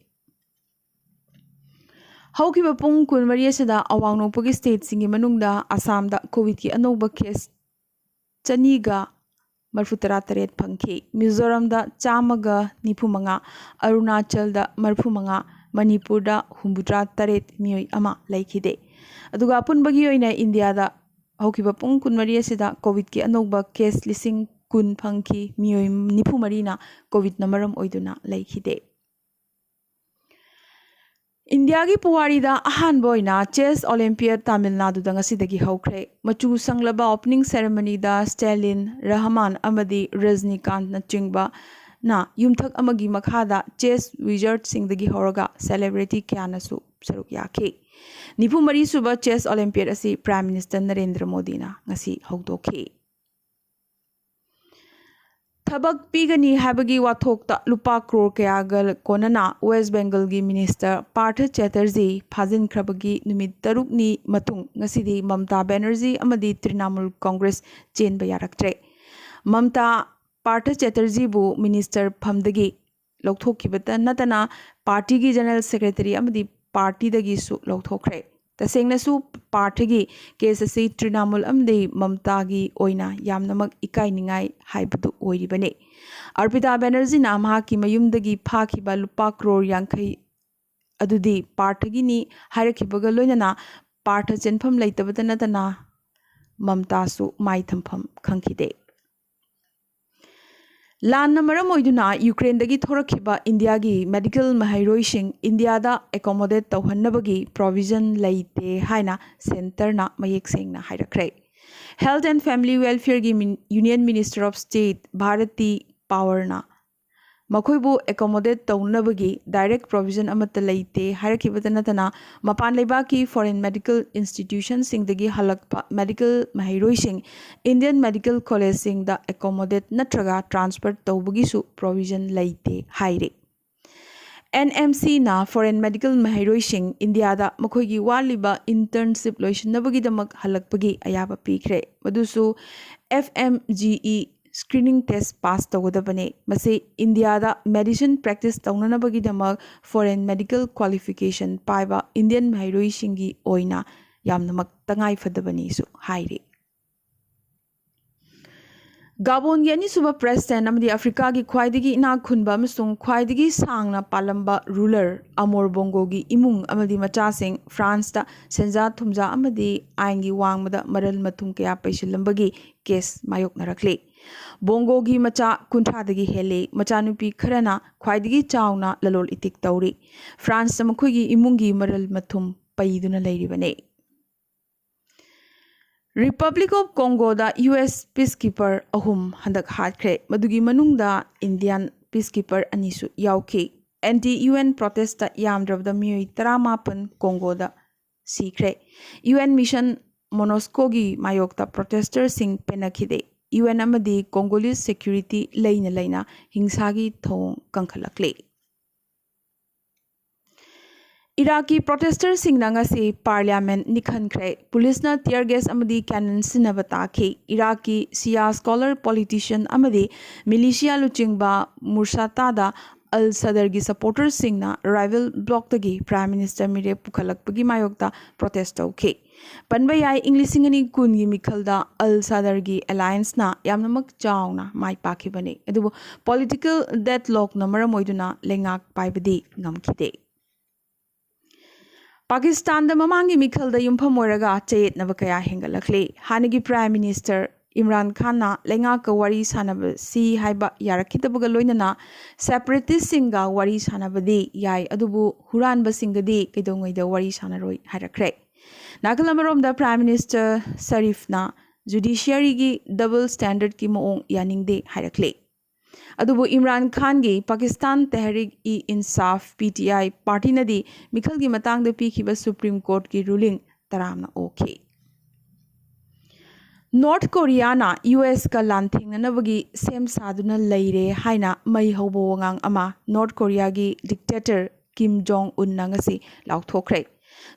ꯍꯧꯈꯤꯕ ꯄꯨꯡ ꯀꯨꯟꯃꯔꯤ ꯑꯁꯤꯗ ꯑꯋꯥꯡ ꯅꯣꯡꯄꯣꯛꯀꯤ stateꯁꯤꯡꯒꯤ ꯃꯅꯨꯡꯗ ꯑꯁꯥꯝꯗ COVIDꯀꯤ ꯑꯅꯧꯕ case ꯆꯅꯤꯒ ꯃꯔꯤꯐꯨꯇꯔꯥ ꯇꯔꯦꯠ ꯐꯪꯈꯤ꯫ ꯃꯤꯖꯣꯔꯥꯝꯗ ꯆꯥꯝꯃꯒ ꯅꯤꯐꯨ ꯃꯉꯥ, ꯑꯔꯨꯅꯥꯆꯜꯗ ꯃꯔꯤꯐꯨ ꯃꯉꯥ, ꯃꯅꯤꯄꯨꯔꯗ ꯍꯨꯝꯐꯨꯇꯔꯥ ꯇꯔꯦꯠ ꯃꯤꯑꯣꯏ ꯑꯃ ꯂꯩꯈꯤꯗꯦ꯫ ꯑꯗꯨꯒ ꯑꯄꯨꯟꯕꯒꯤ ꯑꯣꯏꯅ ꯏꯟꯗꯤꯌꯥꯗ ꯍꯧꯈꯤꯕ ꯄꯨꯡ ꯀꯨꯟꯃꯔꯤ ꯑꯁꯤꯗ COVIDꯀꯤ ꯑꯅꯧꯕ case ꯂꯤꯁꯤꯡ ꯀꯨꯟ ꯐꯪꯈꯤ꯫ ꯃꯤꯑꯣꯏ ꯅꯤꯐꯨ ꯃꯔꯤꯅ COVIDꯅ ꯃꯔꯝ ꯑꯣꯏꯗꯨꯅ ꯂꯩꯈꯤꯗꯦ꯫ ꯏꯟꯗꯤꯌꯥꯒꯤ ꯄꯨꯋꯥꯔꯤꯗ ꯑꯍꯥꯟꯕ ꯑꯣꯏꯅ Chess Olympiad ꯇꯥꯃꯤꯜ ꯅꯥꯗꯨꯗ ꯉꯁꯤꯗꯒꯤ ꯍꯧꯈ꯭ꯔꯦ꯫ ꯃꯆꯨ ꯁꯪꯂꯕ opening ceremonyꯗ ꯁ꯭ꯇꯦꯂꯤꯟ, ꯔꯍꯃꯥꯟ ꯑꯃꯗꯤ ꯔꯖꯅꯤꯀꯥꯟꯠꯅꯆꯤꯡꯕꯅ ꯌꯨꯝꯊꯛ ꯑꯃꯒꯤ ꯃꯈꯥꯗ chess wizardꯁꯤꯡꯗꯒꯤ ꯍꯧꯔꯒ celebrity ꯀꯌꯥꯅꯁꯨ ꯁꯔꯨꯛ ꯌꯥꯈꯤ꯫ ꯅꯤꯐꯨ ꯃꯔꯤ ꯁꯨꯕ Chess Olympiad ꯑꯁꯤ Prime Minister ꯅꯔꯦꯟꯗ꯭ꯔ ꯃꯣꯗꯤꯅ ꯉꯁꯤ ꯍꯧꯗꯣꯛꯈꯤ꯫ ꯊꯕꯛ ꯄꯤꯒꯅꯤ ꯍꯥꯏꯕꯒꯤ ꯋꯥꯊꯣꯛꯇ ꯂꯨꯄꯥ ꯀ꯭ꯔꯣꯔ ꯀꯌꯥꯒ ꯀꯣꯟꯅꯅ ꯋꯦꯁ ꯕꯦꯡꯒꯜꯒꯤ ꯃꯤꯅꯤꯁꯇꯔ ꯄꯥꯔꯊ ꯆꯦꯇꯔꯖꯤ ꯐꯥꯖꯤꯟꯈ꯭ꯔꯕꯒꯤ ꯅꯨꯃꯤꯠ ꯇꯔꯨꯛꯅꯤ ꯃꯇꯨꯡ ꯉꯁꯤꯗꯤ ꯃꯃꯇꯥ ꯕꯦꯅꯔꯖꯤ ꯑꯃꯗꯤ ꯇ꯭ꯔꯤꯅꯥꯃꯨꯜ ꯀꯣꯡꯒ꯭ꯔꯦꯁ ꯆꯦꯟꯕ ꯌꯥꯔꯛꯇ꯭ꯔꯦ꯫ ꯃꯃꯇꯥ ꯄꯥꯔꯊ ꯆꯦꯇꯔꯖꯤꯕꯨ ꯃꯤꯅꯤꯁꯇꯔ ꯐꯝꯗꯒꯤ ꯂꯧꯊꯣꯛꯈꯤꯕꯇ ꯅꯠꯇꯅ ꯄꯥꯔꯇꯤꯒꯤ ꯖꯦꯅꯔꯦꯜ ꯁꯦꯀ꯭ꯔꯦꯇꯔꯤ ꯑꯃꯗꯤ ꯄꯥꯔꯇꯤꯗꯒꯤꯁꯨ ꯂꯧꯊꯣꯛꯈ꯭ꯔꯦ꯫ ꯇꯁꯦꯡꯅꯁꯨ ꯄꯥꯔꯊꯒꯤ ꯀꯦꯁ ꯑꯁꯤ ꯇ꯭ꯔꯤꯅꯥꯃꯨꯜ ꯑꯃꯗꯤ ꯃꯝꯇꯥꯒꯤ ꯑꯣꯏꯅ ꯌꯥꯝꯅꯃꯛ ꯏꯀꯥꯏꯅꯤꯡꯉꯥꯏ ꯍꯥꯏꯕꯗꯨ ꯑꯣꯏꯔꯤꯕꯅꯤ꯫ ꯑꯔꯄꯤꯇꯥ ꯕꯦꯅꯔꯖꯤꯅ ꯃꯍꯥꯛꯀꯤ ꯃꯌꯨꯝꯗꯒꯤ ꯐꯥꯈꯤꯕ ꯂꯨꯄꯥ ꯀ꯭ꯔꯣꯔ ꯌꯥꯡꯈꯩ ꯑꯗꯨꯗꯤ ꯄꯥꯔꯊꯒꯤꯅꯤ ꯍꯥꯏꯔꯛꯈꯤꯕꯒ ꯂꯣꯏꯅꯅ ꯄꯥꯔꯊ ꯆꯦꯟꯐꯝ ꯂꯩꯇꯕꯇ ꯅꯠꯇꯅ ꯃꯝꯇꯥꯁꯨ ꯃꯥꯏ ꯊꯝꯐꯝ ꯈꯪꯈꯤꯗꯦ꯫ ꯂꯥꯟꯅ ꯃꯔꯝ ꯑꯣꯏꯗꯨꯅ ꯌꯨꯀ꯭ꯔꯦꯟꯗꯒꯤ ꯊꯣꯔꯛꯈꯤꯕ ꯏꯟꯗꯤꯌꯥꯒꯤ ꯃꯦꯗꯤꯀꯦꯜ ꯃꯍꯩꯔꯣꯏꯁꯤꯡ ꯏꯟꯗꯤꯌꯥꯗ ꯑꯦꯀꯣꯃꯣꯗꯦꯠ ꯇꯧꯍꯟꯅꯕꯒꯤ ꯄ꯭ꯔꯣꯚꯤꯖꯟ ꯂꯩꯇꯦ ꯍꯥꯏꯅ ꯁꯦꯟꯇꯔꯅ ꯃꯌꯦꯛ ꯁꯦꯡꯅ ꯍꯥꯏꯔꯛꯈ꯭ꯔꯦ꯫ Health and Family Welfareꯒꯤ mein-, Union Minister of State Bharti ꯄꯥꯋꯔꯅ ꯃꯈꯣꯏꯕꯨ ꯑꯦꯀꯣꯃꯣꯗꯦꯠ ꯇꯧꯅꯕꯒꯤ ꯗꯥꯏꯔꯦꯛ ꯄ꯭ꯔꯣꯚꯤꯖꯟ ꯑꯃꯠꯇ ꯂꯩꯇꯦ ꯍꯥꯏꯔꯛꯈꯤꯕꯇ ꯅꯠꯇꯅ, ꯃꯄꯥꯟ ꯂꯩꯕꯥꯛꯀꯤ ꯐꯣꯔꯦꯟ ꯃꯦꯗꯤꯀꯦꯜ ꯏꯟꯁꯇꯤꯇ꯭ꯌꯨꯁꯟꯁꯤꯡꯗꯒꯤ ꯍꯜꯂꯛꯄ ꯃꯦꯗꯤꯀꯦꯜ ꯃꯍꯩꯔꯣꯏꯁꯤꯡ ꯏꯟꯗꯤꯌꯟ ꯃꯦꯗꯤꯀꯦꯜ ꯀꯣꯂꯦꯖꯁꯤꯡꯗ ꯑꯦꯀꯣꯃꯣꯗꯦꯠ ꯅꯠꯇ꯭ꯔꯒ ꯇ꯭ꯔꯥꯟꯁꯐꯔ ꯇꯧꯕꯒꯤꯁꯨ ꯄ꯭ꯔꯣꯚꯤꯖꯟ ꯂꯩꯇꯦ ꯍꯥꯏꯔꯤ꯫ ꯑꯦꯟ ꯑꯦꯝ ꯁꯤꯅ ꯐꯣꯔꯦꯟ ꯃꯦꯗꯤꯀꯦꯜ ꯃꯍꯩꯔꯣꯏꯁꯤꯡ ꯏꯟꯗꯤꯌꯥꯗ ꯃꯈꯣꯏꯒꯤ ꯋꯥꯠꯂꯤꯕ ꯏꯟꯇꯔꯟꯁꯤꯞ ꯂꯣꯏꯁꯤꯟꯅꯕꯒꯤꯗꯃꯛ ꯍꯜꯂꯛꯄꯒꯤ ꯑꯌꯥꯕ ꯄꯤꯈ꯭ꯔꯦ, ꯃꯗꯨꯁꯨ F M G E screening test pass ꯇꯧꯒꯗꯕꯅꯤ꯫ ꯃꯁꯤ ꯏꯟꯗꯤꯌꯥꯗ ꯃꯦꯗꯤꯁꯤꯟ ꯄ꯭ꯔꯦꯛꯇꯤꯁ ꯇꯧꯅꯅꯕꯒꯤꯗꯃꯛ ꯐꯣꯔꯦꯟ ꯃꯦꯗꯤꯀꯦꯜ ꯀ꯭ꯋꯥꯂꯤꯐꯤꯀꯦꯁꯟ ꯄꯥꯏꯕ ꯏꯟꯗꯤꯌꯟ ꯃꯍꯩꯔꯣꯏꯁꯤꯡꯒꯤ ꯑꯣꯏꯅ ꯌꯥꯝꯅꯃꯛ ꯇꯉꯥꯏ ꯐꯗꯕꯅꯤꯁꯨ ꯍꯥꯏꯔꯤ꯫ ꯒꯥꯕꯣꯟꯒꯤ ꯑꯅꯤꯁꯨꯕ ꯄ꯭ꯔꯦꯁꯤꯗꯦꯟ ꯑꯃꯗꯤ ꯑꯐ꯭ꯔꯤꯀꯥꯒꯤ ꯈ꯭ꯋꯥꯏꯗꯒꯤ ꯏꯅꯥꯛ ꯈꯨꯟꯕ ꯑꯃꯁꯨꯡ ꯈ꯭ꯋꯥꯏꯗꯒꯤ ꯁꯥꯡꯅ ꯄꯥꯜꯂꯝꯕ ꯔꯨꯂꯔ ꯑꯃꯣꯔ ꯕꯣꯡꯒꯣꯒꯤ ꯏꯃꯨꯡ ꯑꯃꯗꯤ ꯃꯆꯥꯁꯤꯡ ꯐ꯭ꯔꯥꯟꯁꯇ ꯁꯦꯟꯖꯥ ꯊꯨꯝꯖꯥ ꯑꯃꯗꯤ ꯑꯥꯏꯟꯒꯤ ꯋꯥꯡꯃꯗ ꯃꯔꯜ ꯃꯊꯨꯝ ꯀꯌꯥ ꯄꯩꯁꯤꯜꯂꯝꯕꯒꯤ ꯀꯦꯁ ꯃꯥꯌꯣꯛꯅꯔꯛꯂꯤ꯫ ꯕꯣꯡꯒꯣꯒꯤ ꯃꯆꯥ ꯀꯨꯟꯊ꯭ꯔꯥꯗꯒꯤ ꯍꯦꯜꯂꯤ꯫ ꯃꯆꯥꯅꯨꯄꯤ ꯈꯔꯅ ꯈ꯭ꯋꯥꯏꯗꯒꯤ ꯆꯥꯎꯅ ꯂꯂꯣꯜ ꯏꯇꯤꯛ ꯇꯧꯔꯤ꯫ ꯐ꯭ꯔꯥꯟꯁꯇ ꯃꯈꯣꯏꯒꯤ ꯏꯃꯨꯡꯒꯤ ꯃꯔꯜ ꯃꯊꯨꯝ ꯄꯩꯗꯨꯅ ꯂꯩꯔꯤꯕꯅꯤ꯫ ꯔꯤꯄꯕ꯭ꯂꯤꯛ ꯑꯣꯐ ꯀꯣꯡꯒꯣꯗ ꯌꯨ ꯑꯦꯁ ꯄꯤꯁꯀꯤꯄꯔ ꯑꯍꯨꯝ ꯍꯟꯗꯛ ꯍꯥꯠꯈ꯭ꯔꯦ꯫ ꯃꯗꯨꯒꯤ ꯃꯅꯨꯡꯗ ꯏꯟꯗꯤꯌꯥꯟ ꯄꯤꯁꯀꯤꯄꯔ ꯑꯅꯤꯁꯨ ꯌꯥꯎꯈꯤ꯫ ꯑꯦꯟꯇꯤ ꯌꯨ ꯑꯦꯟ ꯄ꯭ꯔꯣꯇꯦꯁꯇ ꯌꯥꯝꯗ꯭ꯔꯕꯗ ꯃꯤꯑꯣꯏ ꯇꯔꯥꯃꯥꯄꯟ ꯀꯣꯡꯒꯣꯗ ꯁꯤꯈ꯭ꯔꯦ꯫ ꯌꯨ ꯑꯦꯟ ꯃꯤꯁꯟ ꯃꯣꯅꯣꯁꯀꯣꯒꯤ ꯃꯥꯌꯣꯛꯇ ꯄ꯭ꯔꯣꯇꯦꯁꯇꯔꯁꯤꯡ ꯄꯦꯟꯅꯈꯤꯗꯦ꯫ ꯌꯨ ꯑꯦꯟ ꯑꯃꯗꯤ ꯀꯣꯡꯒꯣꯂꯤꯁ ꯁꯦꯀ꯭ꯌꯨꯔꯤꯇꯤ ꯂꯩꯅ ꯂꯩꯅ ꯍꯤꯡꯁꯥꯒꯤ ꯊꯧꯑꯣꯡ ꯀꯟꯈꯠꯂꯛꯂꯤ꯫ ꯏꯔꯥꯛꯀꯤ ꯄ꯭ꯔꯣꯇꯦꯁꯇꯔꯁꯤꯡꯅ ꯉꯁꯤ ꯄꯥꯔꯂꯤꯌꯥꯃꯦꯟ ꯅꯤꯛꯍꯟꯈ꯭ꯔꯦ꯫ ꯄꯨꯂꯤꯁꯅ ꯇꯤꯌꯔ ꯒꯦꯁ ꯑꯃꯗꯤ ꯀꯦꯅꯟ ꯁꯤꯖꯤꯟꯅꯕ ꯇꯥꯈꯤ꯫ ꯏꯔꯥꯛꯀꯤ ꯁꯤꯌꯥ ꯁ꯭ꯀꯣꯂꯔ, ꯄꯣꯂꯤꯇꯤꯁꯤꯌꯟ ꯑꯃꯗꯤ ꯃꯤꯂꯤꯁꯤꯌꯥ ꯂꯨꯆꯤꯡꯕ ꯃꯨꯔꯁꯥꯇꯥꯗ ꯑꯜ ꯁꯗꯔꯒꯤ ꯁꯄꯣꯔꯇꯔꯁꯤꯡꯅ ꯔꯥꯏꯚꯦꯜ ꯕ꯭ꯂꯣꯛꯇꯒꯤ ꯄ꯭ꯔꯥꯏꯝ ꯃꯤꯅꯤꯁꯇꯔ ꯃꯤꯔꯦꯞ ꯄꯨꯈꯠꯂꯛꯄꯒꯤ ꯃꯥꯌꯣꯛꯇ ꯄ꯭ꯔꯣꯇꯦꯁ ꯇꯧꯈꯤ꯫ ꯄꯟꯕ ꯌꯥꯏ, ꯏꯪ ꯂꯤꯁꯤꯡ ꯑꯅꯤ ꯀꯨꯟꯒꯤ ꯃꯤꯈꯜꯗ ꯑꯜ ꯁꯗꯔꯒꯤ ꯑꯦꯂꯥꯌꯟꯁꯅ ꯌꯥꯝꯅꯃꯛ ꯆꯥꯎꯅ ꯃꯥꯏ ꯄꯥꯛꯈꯤꯕꯅꯤ, ꯑꯗꯨꯕꯨ ꯄꯣꯂꯤꯇꯤꯀꯦꯜ ꯗꯦꯗꯂꯣꯛꯅ ꯃꯔꯝ ꯑꯣꯏꯗꯨꯅ ꯂꯩꯉꯥꯛ ꯄꯥꯏꯕꯗꯤ ꯉꯝꯈꯤꯗꯦ꯫ ꯄꯥꯀꯤꯁꯇꯥꯟꯗ ꯃꯃꯥꯡꯒꯤ ꯃꯤꯈꯜꯗ ꯌꯨꯝꯐꯝ ꯑꯣꯏꯔꯒ ꯆꯌꯦꯠꯅꯕ ꯀꯌꯥ ꯍꯦꯟꯒꯠꯂꯛꯂꯤ꯫ ꯍꯥꯟꯅꯒꯤ ꯄ꯭ꯔꯥꯏꯝ ꯃꯤꯅꯤꯁꯇꯔ ꯏꯝꯔꯥꯟ ꯈꯥꯟꯅ ꯂꯩꯉꯥꯛꯀ ꯋꯥꯔꯤ ꯁꯥꯟꯅꯕꯁꯤ ꯍꯥꯏꯕ ꯌꯥꯔꯛꯈꯤꯗꯕꯒ ꯂꯣꯏꯅꯅ ꯁꯦꯄꯔꯦꯇꯤꯁꯁꯤꯡꯒ ꯋꯥꯔꯤ ꯁꯥꯟꯅꯕꯗꯤ ꯌꯥꯏ, ꯑꯗꯨꯕꯨ ꯍꯨꯔꯥꯟꯕꯁꯤꯡꯒꯗꯤ ꯀꯩꯗꯧꯉꯩꯗ ꯋꯥꯔꯤ ꯁꯥꯟꯅꯔꯣꯏ ꯍꯥꯏꯔꯛꯈ꯭ꯔꯦ꯫ ꯅꯥꯀꯜ ꯑꯃꯔꯣꯝꯗ ꯄ꯭ꯔꯥꯏꯝ ꯃꯤꯅꯤꯁꯇꯔ ꯁꯔꯤꯐꯅ ꯖꯨꯗꯤꯁꯤꯌꯔꯤꯒꯤ ꯗꯕꯜ ꯁ꯭ꯇꯦꯟꯗꯔꯗꯀꯤ ꯃꯑꯣꯡ ꯌꯥꯅꯤꯡꯗꯦ ꯍꯥꯏꯔꯛꯂꯤ꯫ ꯑꯗꯨꯕꯨ ꯏꯝꯔꯥꯟ ꯈꯥꯟꯒꯤ ꯄꯥꯀꯤꯁꯇꯥꯟ ꯇꯦꯍꯔꯤꯛ ꯏ ꯏꯟꯁꯥꯐ, ꯄꯤ ꯇꯤ ꯑꯥꯏ, ꯄꯥꯔꯇꯤꯅꯗꯤ ꯃꯤꯈꯜꯒꯤ ꯃꯇꯥꯡꯗ ꯄꯤꯈꯤꯕ ꯁꯨꯄ꯭ꯔꯤꯝ ꯀꯣꯔꯠꯀꯤ ꯔꯨꯂꯤꯡ ꯇꯔꯥꯝꯅ ꯑꯣꯛꯈꯤ꯫ ꯅꯣꯔꯠ ꯀꯣꯔꯤꯌꯥꯅ ꯌꯨ ꯑꯦꯁꯀ ꯂꯥꯟꯊꯦꯡꯅꯅꯕꯒꯤ ꯁꯦꯝ ꯁꯥꯗꯨꯅ ꯂꯩꯔꯦ ꯍꯥꯏꯅ ꯃꯩ ꯍꯧꯕ ꯋꯥꯉꯥꯡ ꯑꯃ ꯅꯣꯔꯠ ꯀꯣꯔꯤꯌꯥꯒꯤ ꯗꯤꯛꯇꯦꯇꯔ ꯀꯤꯝ ꯖꯣꯡ ꯎꯟꯅ ꯉꯁꯤ ꯂꯥꯎꯊꯣꯛꯈ꯭ꯔꯦ꯫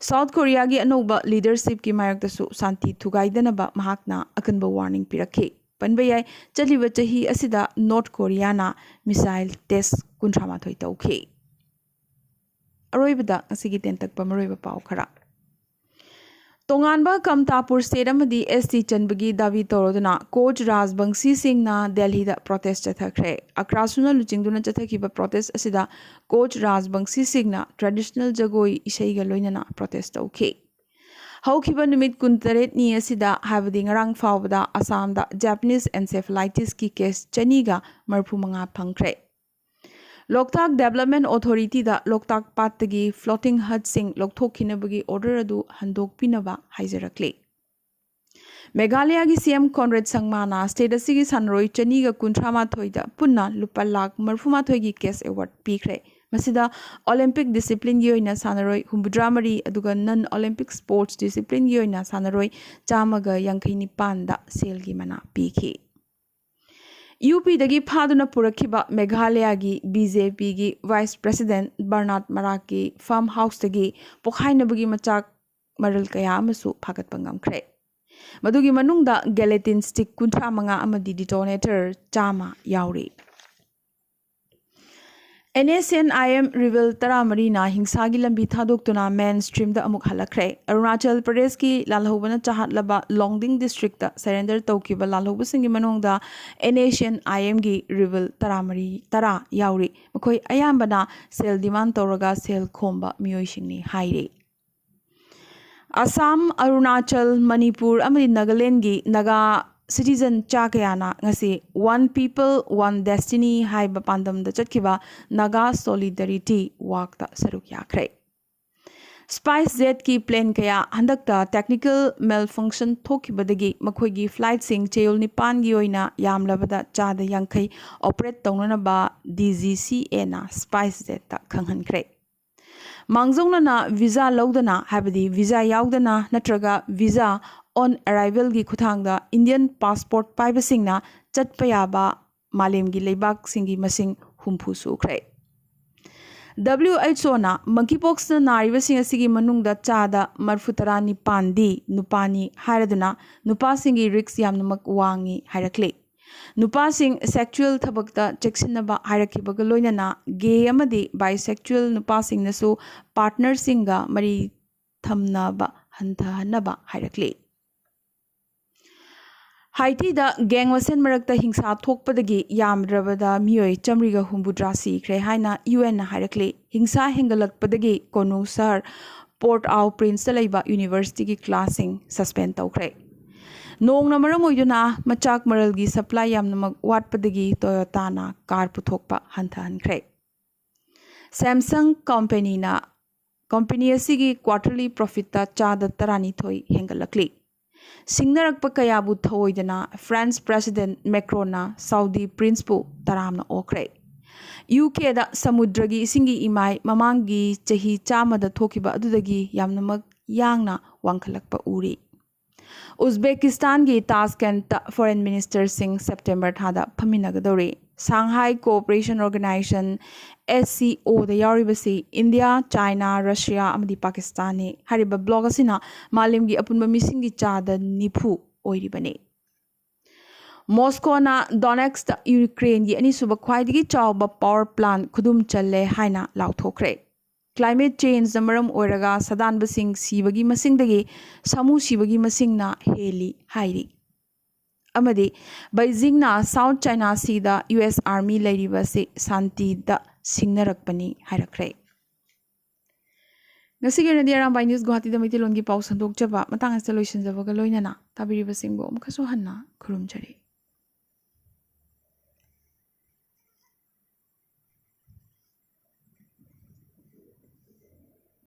ꯁꯥꯎꯠ ꯀꯣꯔꯤꯌꯥꯒꯤ ꯑꯅꯧꯕ ꯂꯤꯗꯔꯁꯤꯞꯀꯤ ꯃꯥꯌꯣꯛꯇꯁꯨ ꯁꯥꯟꯇꯤ ꯊꯨꯒꯥꯏꯗꯅꯕ ꯃꯍꯥꯛꯅ ꯑꯀꯟꯕ ꯋꯥꯔꯅꯤꯡ ꯄꯤꯔꯛꯈꯤ꯫ ꯄꯟꯕ ꯌꯥꯏ, ꯆꯠꯂꯤꯕ ꯆꯍꯤ ꯑꯁꯤꯗ ꯅꯣꯔꯠ ꯀꯣꯔꯤꯌꯥꯅ ꯃꯤꯁꯥꯏꯜ ꯇꯦꯁ ꯀꯨꯟꯊ꯭ꯔꯥ ꯃꯥꯊꯣꯏ ꯇꯧꯈꯤ꯫ ꯑꯔꯣꯏꯕꯗ ꯉꯁꯤꯒꯤ ꯇꯦꯟꯇꯛꯄ ꯃꯔꯨꯑꯣꯏꯕ ꯄꯥꯎ ꯈꯔ꯫ ꯇꯣꯉꯥꯟꯕ ꯀꯝꯇꯥꯄꯨꯔ ꯁ꯭ꯇꯦꯠ ꯑꯃꯗꯤ ꯑꯦꯁ ꯇꯤ ꯆꯟꯕꯒꯤ ꯗꯥꯕꯤ ꯇꯧꯔꯗꯨꯅ ꯀꯣꯆ ꯔꯥꯖꯕꯪꯁꯤ ꯁꯤꯡꯅ ꯗꯦꯜꯍꯤꯗ ꯄ꯭ꯔꯣꯇꯦꯁ ꯆꯠꯊꯈ꯭ꯔꯦ꯫ ꯑꯀ꯭ꯔꯥꯁꯨꯅ ꯂꯨꯆꯤꯡꯗꯨꯅ ꯆꯠꯊꯈꯤꯕ ꯄ꯭ꯔꯣꯇꯦꯁ ꯑꯁꯤꯗ ꯀꯣꯆ ꯔꯥꯖꯕꯪꯁꯤ ꯁꯤꯡꯅ ꯇ꯭ꯔꯦꯗꯤꯁꯅꯦꯜ ꯖꯒꯣꯏ ꯏꯁꯩꯒ ꯂꯣꯏꯅꯅ ꯄ꯭ꯔꯣꯇꯦꯁ ꯇꯧꯈꯤ꯫ ꯍꯧꯈꯤꯕ ꯅꯨꯃꯤꯠ ꯀꯨꯟꯇꯔꯦꯠꯅꯤ ꯑꯁꯤꯗ, ꯍꯥꯏꯕꯗꯤ ꯉꯔꯥꯡ ꯐꯥꯎꯕꯗ, ꯑꯁꯥꯝꯗ ꯖꯥꯄꯅꯤꯁ ꯑꯦꯟꯁꯦꯐꯦꯂꯥꯏꯇꯤꯁꯀꯤ ꯀꯦꯁ ꯆꯅꯤꯒ ꯃꯔꯤꯐꯨ ꯃꯉꯥ ꯐꯪꯈ꯭ꯔꯦ꯫ ꯂꯣꯛꯇꯥꯛ ꯗꯦꯕꯂꯞꯃꯦꯟ ꯑꯣꯊꯣꯔꯤꯇꯤꯗ ꯂꯣꯛꯇꯥꯛ ꯄꯥꯠꯇꯒꯤ ꯐ꯭ꯂꯣꯇꯤꯡ ꯍꯠꯁꯤꯡ ꯂꯧꯊꯣꯛꯈꯤꯅꯕꯒꯤ ꯑꯣꯔꯗꯔ ꯑꯗꯨ ꯍꯟꯗꯣꯛꯄꯤꯅꯕ ꯍꯥꯏꯖꯔꯛꯂꯤ꯫ ꯃꯦꯘꯥꯂꯌꯥꯒꯤ ꯁꯤ ꯑꯦꯝ ꯀꯣꯟꯔꯦꯗ ꯁꯪꯃꯥꯅ ꯁ꯭ꯇꯦꯠ ꯑꯁꯤꯒꯤ ꯁꯥꯟꯅꯔꯣꯏ ꯆꯅꯤꯒ ꯀꯨꯟꯊ꯭ꯔꯥ ꯃꯥꯊꯣꯏꯗ ꯄꯨꯟꯅ ꯂꯨꯄꯥ ꯂꯥꯈ ꯃꯔꯤꯐꯨ ꯃꯥꯊꯣꯏꯒꯤ ꯀꯦꯁ ꯑꯦꯋꯥꯔꯗ ꯄꯤꯈ꯭ꯔꯦ꯫ ꯃꯁꯤꯗ ꯑꯣꯂꯤꯝꯄꯤꯛ ꯗꯤꯁꯤꯄ꯭ꯂꯤꯟꯒꯤ ꯑꯣꯏꯅ ꯁꯥꯟꯅꯔꯣꯏ ꯍꯨꯝꯐꯨꯇꯔꯥ ꯃꯔꯤ, ꯑꯗꯨꯒ ꯅꯟ ꯑꯣꯂꯤꯝꯄꯤꯛ ꯁ꯭ꯄꯣꯔꯠꯁ ꯗꯤꯁꯤꯄ꯭ꯂꯤꯟꯒꯤ ꯑꯣꯏꯅ ꯁꯥꯟꯅꯔꯣꯏ ꯆꯥꯝꯃꯒ ꯌꯥꯡꯈꯩ ꯅꯤꯄꯥꯟꯗ ꯁꯦꯜꯒꯤ ꯃꯅꯥ ꯄꯤꯈꯤ꯫ ꯌꯨ ꯄꯤꯗꯒꯤ ꯐꯥꯗꯨꯅ ꯄꯨꯔꯛꯈꯤꯕ ꯃꯦꯘꯥꯂꯌꯥꯒꯤ ꯕꯤ ꯖꯦ ꯄꯤꯒꯤ ꯚꯥꯏꯁ ꯄ꯭ꯔꯦꯁꯤꯗꯦꯟꯠ ꯕꯔꯅꯥꯠ ꯃꯔꯥꯛꯀꯤ ꯐꯥꯔꯝ ꯍꯥꯎꯁꯇꯒꯤ ꯄꯣꯈꯥꯏꯅꯕꯒꯤ ꯃꯆꯥꯛ ꯃꯔꯜ ꯀꯌꯥ ꯑꯃꯁꯨ ꯐꯥꯒꯠꯄ ꯉꯝꯈ꯭ꯔꯦ꯫ ꯃꯗꯨꯒꯤ ꯃꯅꯨꯡꯗ ꯒꯦꯂꯦꯇꯤꯟ ꯁ꯭ꯇꯤꯛ ꯀꯨꯟꯊ꯭ꯔꯥ ꯃꯉꯥ ꯑꯃꯗꯤ ꯗꯤꯇꯣꯅꯦꯇꯔ ꯆꯥꯝꯃ ꯌꯥꯎꯔꯤ꯫ NSCN-IM rebel ꯇꯔꯥꯃꯔꯤꯅ ꯍꯤꯡꯁꯥꯒꯤ ꯂꯝꯕꯤ ꯊꯥꯗꯣꯛꯇꯨꯅ main streamꯗ ꯑꯃꯨꯛ ꯍꯜꯂꯛꯈ꯭ꯔꯦ꯫ ꯑꯔꯨꯅꯥꯆꯜ ꯄ꯭ꯔꯗꯦꯁꯀꯤ ꯂꯥꯜꯍꯧꯕꯅ ꯆꯥꯍꯠꯂꯕ ꯂꯣꯡꯗꯤꯡ districtꯇ surrender ꯇꯧꯈꯤꯕ ꯂꯥꯜꯍꯧꯕꯁꯤꯡꯒꯤ ꯃꯅꯨꯡꯗ NSCN-IMꯒꯤ rebel ꯇꯔꯥꯃꯔꯤ ꯇꯔꯥ ꯌꯥꯎꯔꯤ꯫ ꯃꯈꯣꯏ ꯑꯌꯥꯝꯕꯅ ꯁꯦꯜ demand ꯇꯧꯔꯒ ꯁꯦꯜ ꯈꯣꯝꯕ ꯃꯤꯑꯣꯏꯁꯤꯡꯅꯤ ꯍꯥꯏꯔꯤ꯫ ꯑꯁꯥꯝ, ꯑꯔꯨꯅꯥꯆꯜ, ꯃꯅꯤꯄꯨꯔ ꯑꯃꯗꯤ ꯅꯥꯒꯥꯂꯦꯟꯒꯤ ꯅꯥꯒꯥ citizen ꯆꯥ ꯀꯌꯥꯅ ꯉꯁꯤ One People, One Destiny ꯍꯥꯏꯕ ꯄꯥꯟꯗꯝꯗ ꯆꯠꯈꯤꯕ ꯅꯥꯒꯥ solidarity walkꯇ ꯁꯔꯨꯛ ꯌꯥꯈ꯭ꯔꯦ꯫ SpiceJetꯀꯤ plane ꯀꯌꯥ ꯍꯟꯗꯛꯇ technical malfunction ꯊꯣꯛꯈꯤꯕꯗꯒꯤ ꯃꯈꯣꯏꯒꯤ flightꯁꯤꯡ ꯆꯌꯣꯜ ꯅꯤꯄꯥꯟꯒꯤ ꯑꯣꯏꯅ ꯌꯥꯝꯂꯕꯗ ꯆꯥꯗ ꯌꯥꯡꯈꯩ operate ꯇꯧꯅꯅꯕ DGCAꯅ SpiceJetꯇ ꯈꯪꯍꯟꯈ꯭ꯔꯦ꯫ ꯃꯥꯡꯖꯧꯅꯅ visa ꯂꯧꯗꯅ, ꯍꯥꯏꯕꯗꯤ visa ꯌꯥꯎꯗꯅ ꯅꯠꯇ꯭ꯔꯒ visa on arrivalꯒꯤ ꯈꯨꯠꯊꯥꯡꯗ Indian passport ꯄꯥꯏꯕꯁꯤꯡꯅ ꯆꯠꯄ ꯌꯥꯕ ꯃꯥꯂꯦꯝꯒꯤ ꯂꯩꯕꯥꯛꯁꯤꯡꯒꯤ ꯃꯁꯤꯡ ꯍꯨꯝꯐꯨ ꯁꯨꯈ꯭ꯔꯦ꯫ WHOꯅ monkeypoxꯅ ꯅꯥꯔꯤꯕꯁꯤꯡ ꯑꯁꯤꯒꯤ ꯃꯅꯨꯡꯗ ꯆꯥꯗ ꯃꯔꯤꯐꯨꯇꯔꯥ ꯅꯤꯄꯥꯟꯗꯤ ꯅꯨꯄꯥꯅꯤ ꯍꯥꯏꯔꯗꯨꯅ, ꯅꯨꯄꯥꯁꯤꯡꯒꯤ risk ꯌꯥꯝꯅꯃꯛ ꯋꯥꯡꯉꯤ ꯍꯥꯏꯔꯛꯂꯤ꯫ ꯅꯨꯄꯥꯁꯤꯡ sexual ꯊꯕꯛꯇ ꯆꯦꯛꯁꯤꯟꯅꯕ ꯍꯥꯏꯔꯛꯈꯤꯕꯒ ꯂꯣꯏꯅꯅ gay ꯑꯃꯗꯤ bisexual ꯅꯨꯄꯥꯁꯤꯡꯅꯁꯨ partnerꯁꯤꯡꯒ ꯃꯔꯤ ꯊꯝꯅꯕ ꯍꯟꯊꯍꯟꯅꯕ ꯍꯥꯏꯔꯛꯂꯤ꯫ ꯍꯥꯏꯇꯤꯗ gang ꯃꯁꯦꯟ ꯃꯔꯛꯇ ꯍꯤꯡꯁꯥ ꯊꯣꯛꯄꯗꯒꯤ ꯌꯥꯝꯗ꯭ꯔꯕꯗ ꯃꯤꯑꯣꯏ ꯆꯥꯃꯔꯤꯒ ꯍꯨꯝꯐꯨꯇꯔꯥ ꯁꯤꯈ꯭ꯔꯦ ꯍꯥꯏꯅ UNꯅ ꯍꯥꯏꯔꯛꯂꯤ꯫ ꯍꯤꯡꯁꯥ ꯍꯦꯟꯒꯠꯂꯛꯄꯗꯒꯤ ꯀꯣꯅꯨ ꯁꯍꯔ Port-au-Princeꯇ ꯂꯩꯕ universityꯒꯤ classꯁꯤꯡ suspend ꯇꯧꯈ꯭ꯔꯦ꯫ ꯅꯣꯡꯅ ꯃꯔꯝ ꯑꯣꯏꯗꯨꯅ ꯃꯆꯥꯛ ꯃꯔꯜꯒꯤ supply ꯌꯥꯝꯅꯃꯛ ꯋꯥꯠꯄꯗꯒꯤ Toyotaꯅ car ꯄꯨꯊꯣꯛꯄ ꯍꯟꯊꯍꯟꯈ꯭ꯔꯦ꯫ Samsung companyꯅ company ꯑꯁꯤꯒꯤ quarterly profitꯇ ꯆꯥꯗ ꯇꯔꯥꯅꯤꯊꯣꯏ ꯍꯦꯟꯒꯠꯂꯛꯂꯤ꯫ ꯁꯤꯡꯅꯔꯛꯄ ꯀꯌꯥꯕꯨ ꯊꯧꯑꯣꯏꯗꯅ France President Macronꯅ Saudi Princeꯄꯨ ꯇꯔꯥꯝꯅ ꯑꯣꯛꯈ꯭ꯔꯦ꯫ UKꯗ ꯁꯃꯨꯗ꯭ꯔꯒꯤ ꯏꯁꯤꯡꯒꯤ ꯏꯃꯥꯏ ꯃꯃꯥꯡꯒꯤ ꯆꯍꯤ ꯆꯥꯝꯃꯗ ꯊꯣꯛꯈꯤꯕ ꯑꯗꯨꯗꯒꯤ ꯌꯥꯝꯅꯃꯛ ꯌꯥꯡꯅ ꯋꯥꯡꯈꯠꯂꯛꯄ ꯎꯔꯤ꯫ ꯎꯖꯕꯦꯀꯤꯁꯇꯥꯟꯒꯤ ꯇꯥꯁꯀꯦꯟꯠꯇ foreign ministerꯁꯤꯡ September ꯊꯥꯗ ꯐꯝꯃꯤꯟꯅꯒꯗꯧꯔꯤ꯫ Shanghai Cooperation Organisation, SCOꯗ ꯌꯥꯎꯔꯤꯕꯁꯤ ꯏꯟꯗꯤꯌꯥ, ꯆꯥꯏꯅꯥ, ꯔꯁꯤꯌꯥ ꯑꯃꯗꯤ ꯄꯥꯀꯤꯁꯇꯥꯟꯅꯤ꯫ ꯍꯥꯏꯔꯤꯕ bloc ꯑꯁꯤꯅ ꯃꯥꯂꯦꯝꯒꯤ ꯑꯄꯨꯟꯕ ꯃꯤꯁꯤꯡꯒꯤ ꯆꯥꯗ ꯅꯤꯐꯨ ꯑꯣꯏꯔꯤꯕꯅꯤ꯫ ꯃꯣꯁꯀꯣꯅ ꯗꯣꯅꯦꯠꯁꯇ ꯌꯨꯀ꯭ꯔꯦꯟꯒꯤ ꯑꯅꯤꯁꯨꯕ ꯈ꯭ꯋꯥꯏꯗꯒꯤ ꯆꯥꯎꯕ ꯄꯥꯋꯔ ꯄ꯭ꯂꯥꯟ ꯈꯨꯗꯨꯝ ꯆꯜꯂꯦ ꯍꯥꯏꯅ ꯂꯥꯎꯊꯣꯛꯈ꯭ꯔꯦ꯫ ꯀ꯭ꯂꯥꯏꯃꯦꯠ ꯆꯦꯟꯖꯅ ꯃꯔꯝ ꯑꯣꯏꯔꯒ ꯁꯥꯗꯥꯟꯕꯁꯤꯡ ꯁꯤꯕꯒꯤ ꯃꯁꯤꯡꯗꯒꯤ ꯁꯥꯃꯨ ꯁꯤꯕꯒꯤ ꯃꯁꯤꯡꯅ ꯍꯦꯜꯂꯤ ꯍꯥꯏꯔꯤ꯫ ꯑꯃꯗꯤ ꯕꯩꯖꯤꯡꯅ ꯁꯥꯎꯠ ꯆꯥꯏꯅꯥ ꯁꯤꯗ ꯌꯨ ꯑꯦꯁ ꯑꯥꯔꯃꯤ ꯂꯩꯔꯤꯕꯁꯤ ꯁꯥꯟꯇꯤꯗ ꯁꯤꯡꯅꯔꯛꯄꯅꯤ ꯍꯥꯏꯔꯛꯈ꯭ꯔꯦ꯫ ꯉꯁꯤꯒꯤ ꯑꯣꯏꯅꯗꯤ ꯑꯔꯥꯝꯕꯥꯏ ꯅ꯭ꯌꯨꯁ ꯒꯨꯋꯥꯍꯥꯇꯤꯗ ꯃꯩꯇꯩꯂꯣꯟꯒꯤ ꯄꯥꯎ ꯁꯟꯗꯣꯛꯆꯕ ꯃꯇꯥꯡ ꯑꯁꯤꯗ ꯂꯣꯏꯁꯤꯟꯖꯕꯒ ꯂꯣꯏꯅꯅ ꯇꯥꯕꯤꯔꯤꯕꯁꯤꯡꯕꯨ ꯑꯃꯨꯛꯀꯁꯨ ꯍꯟꯅ ꯈꯨꯔꯨꯝꯖꯔꯤ꯫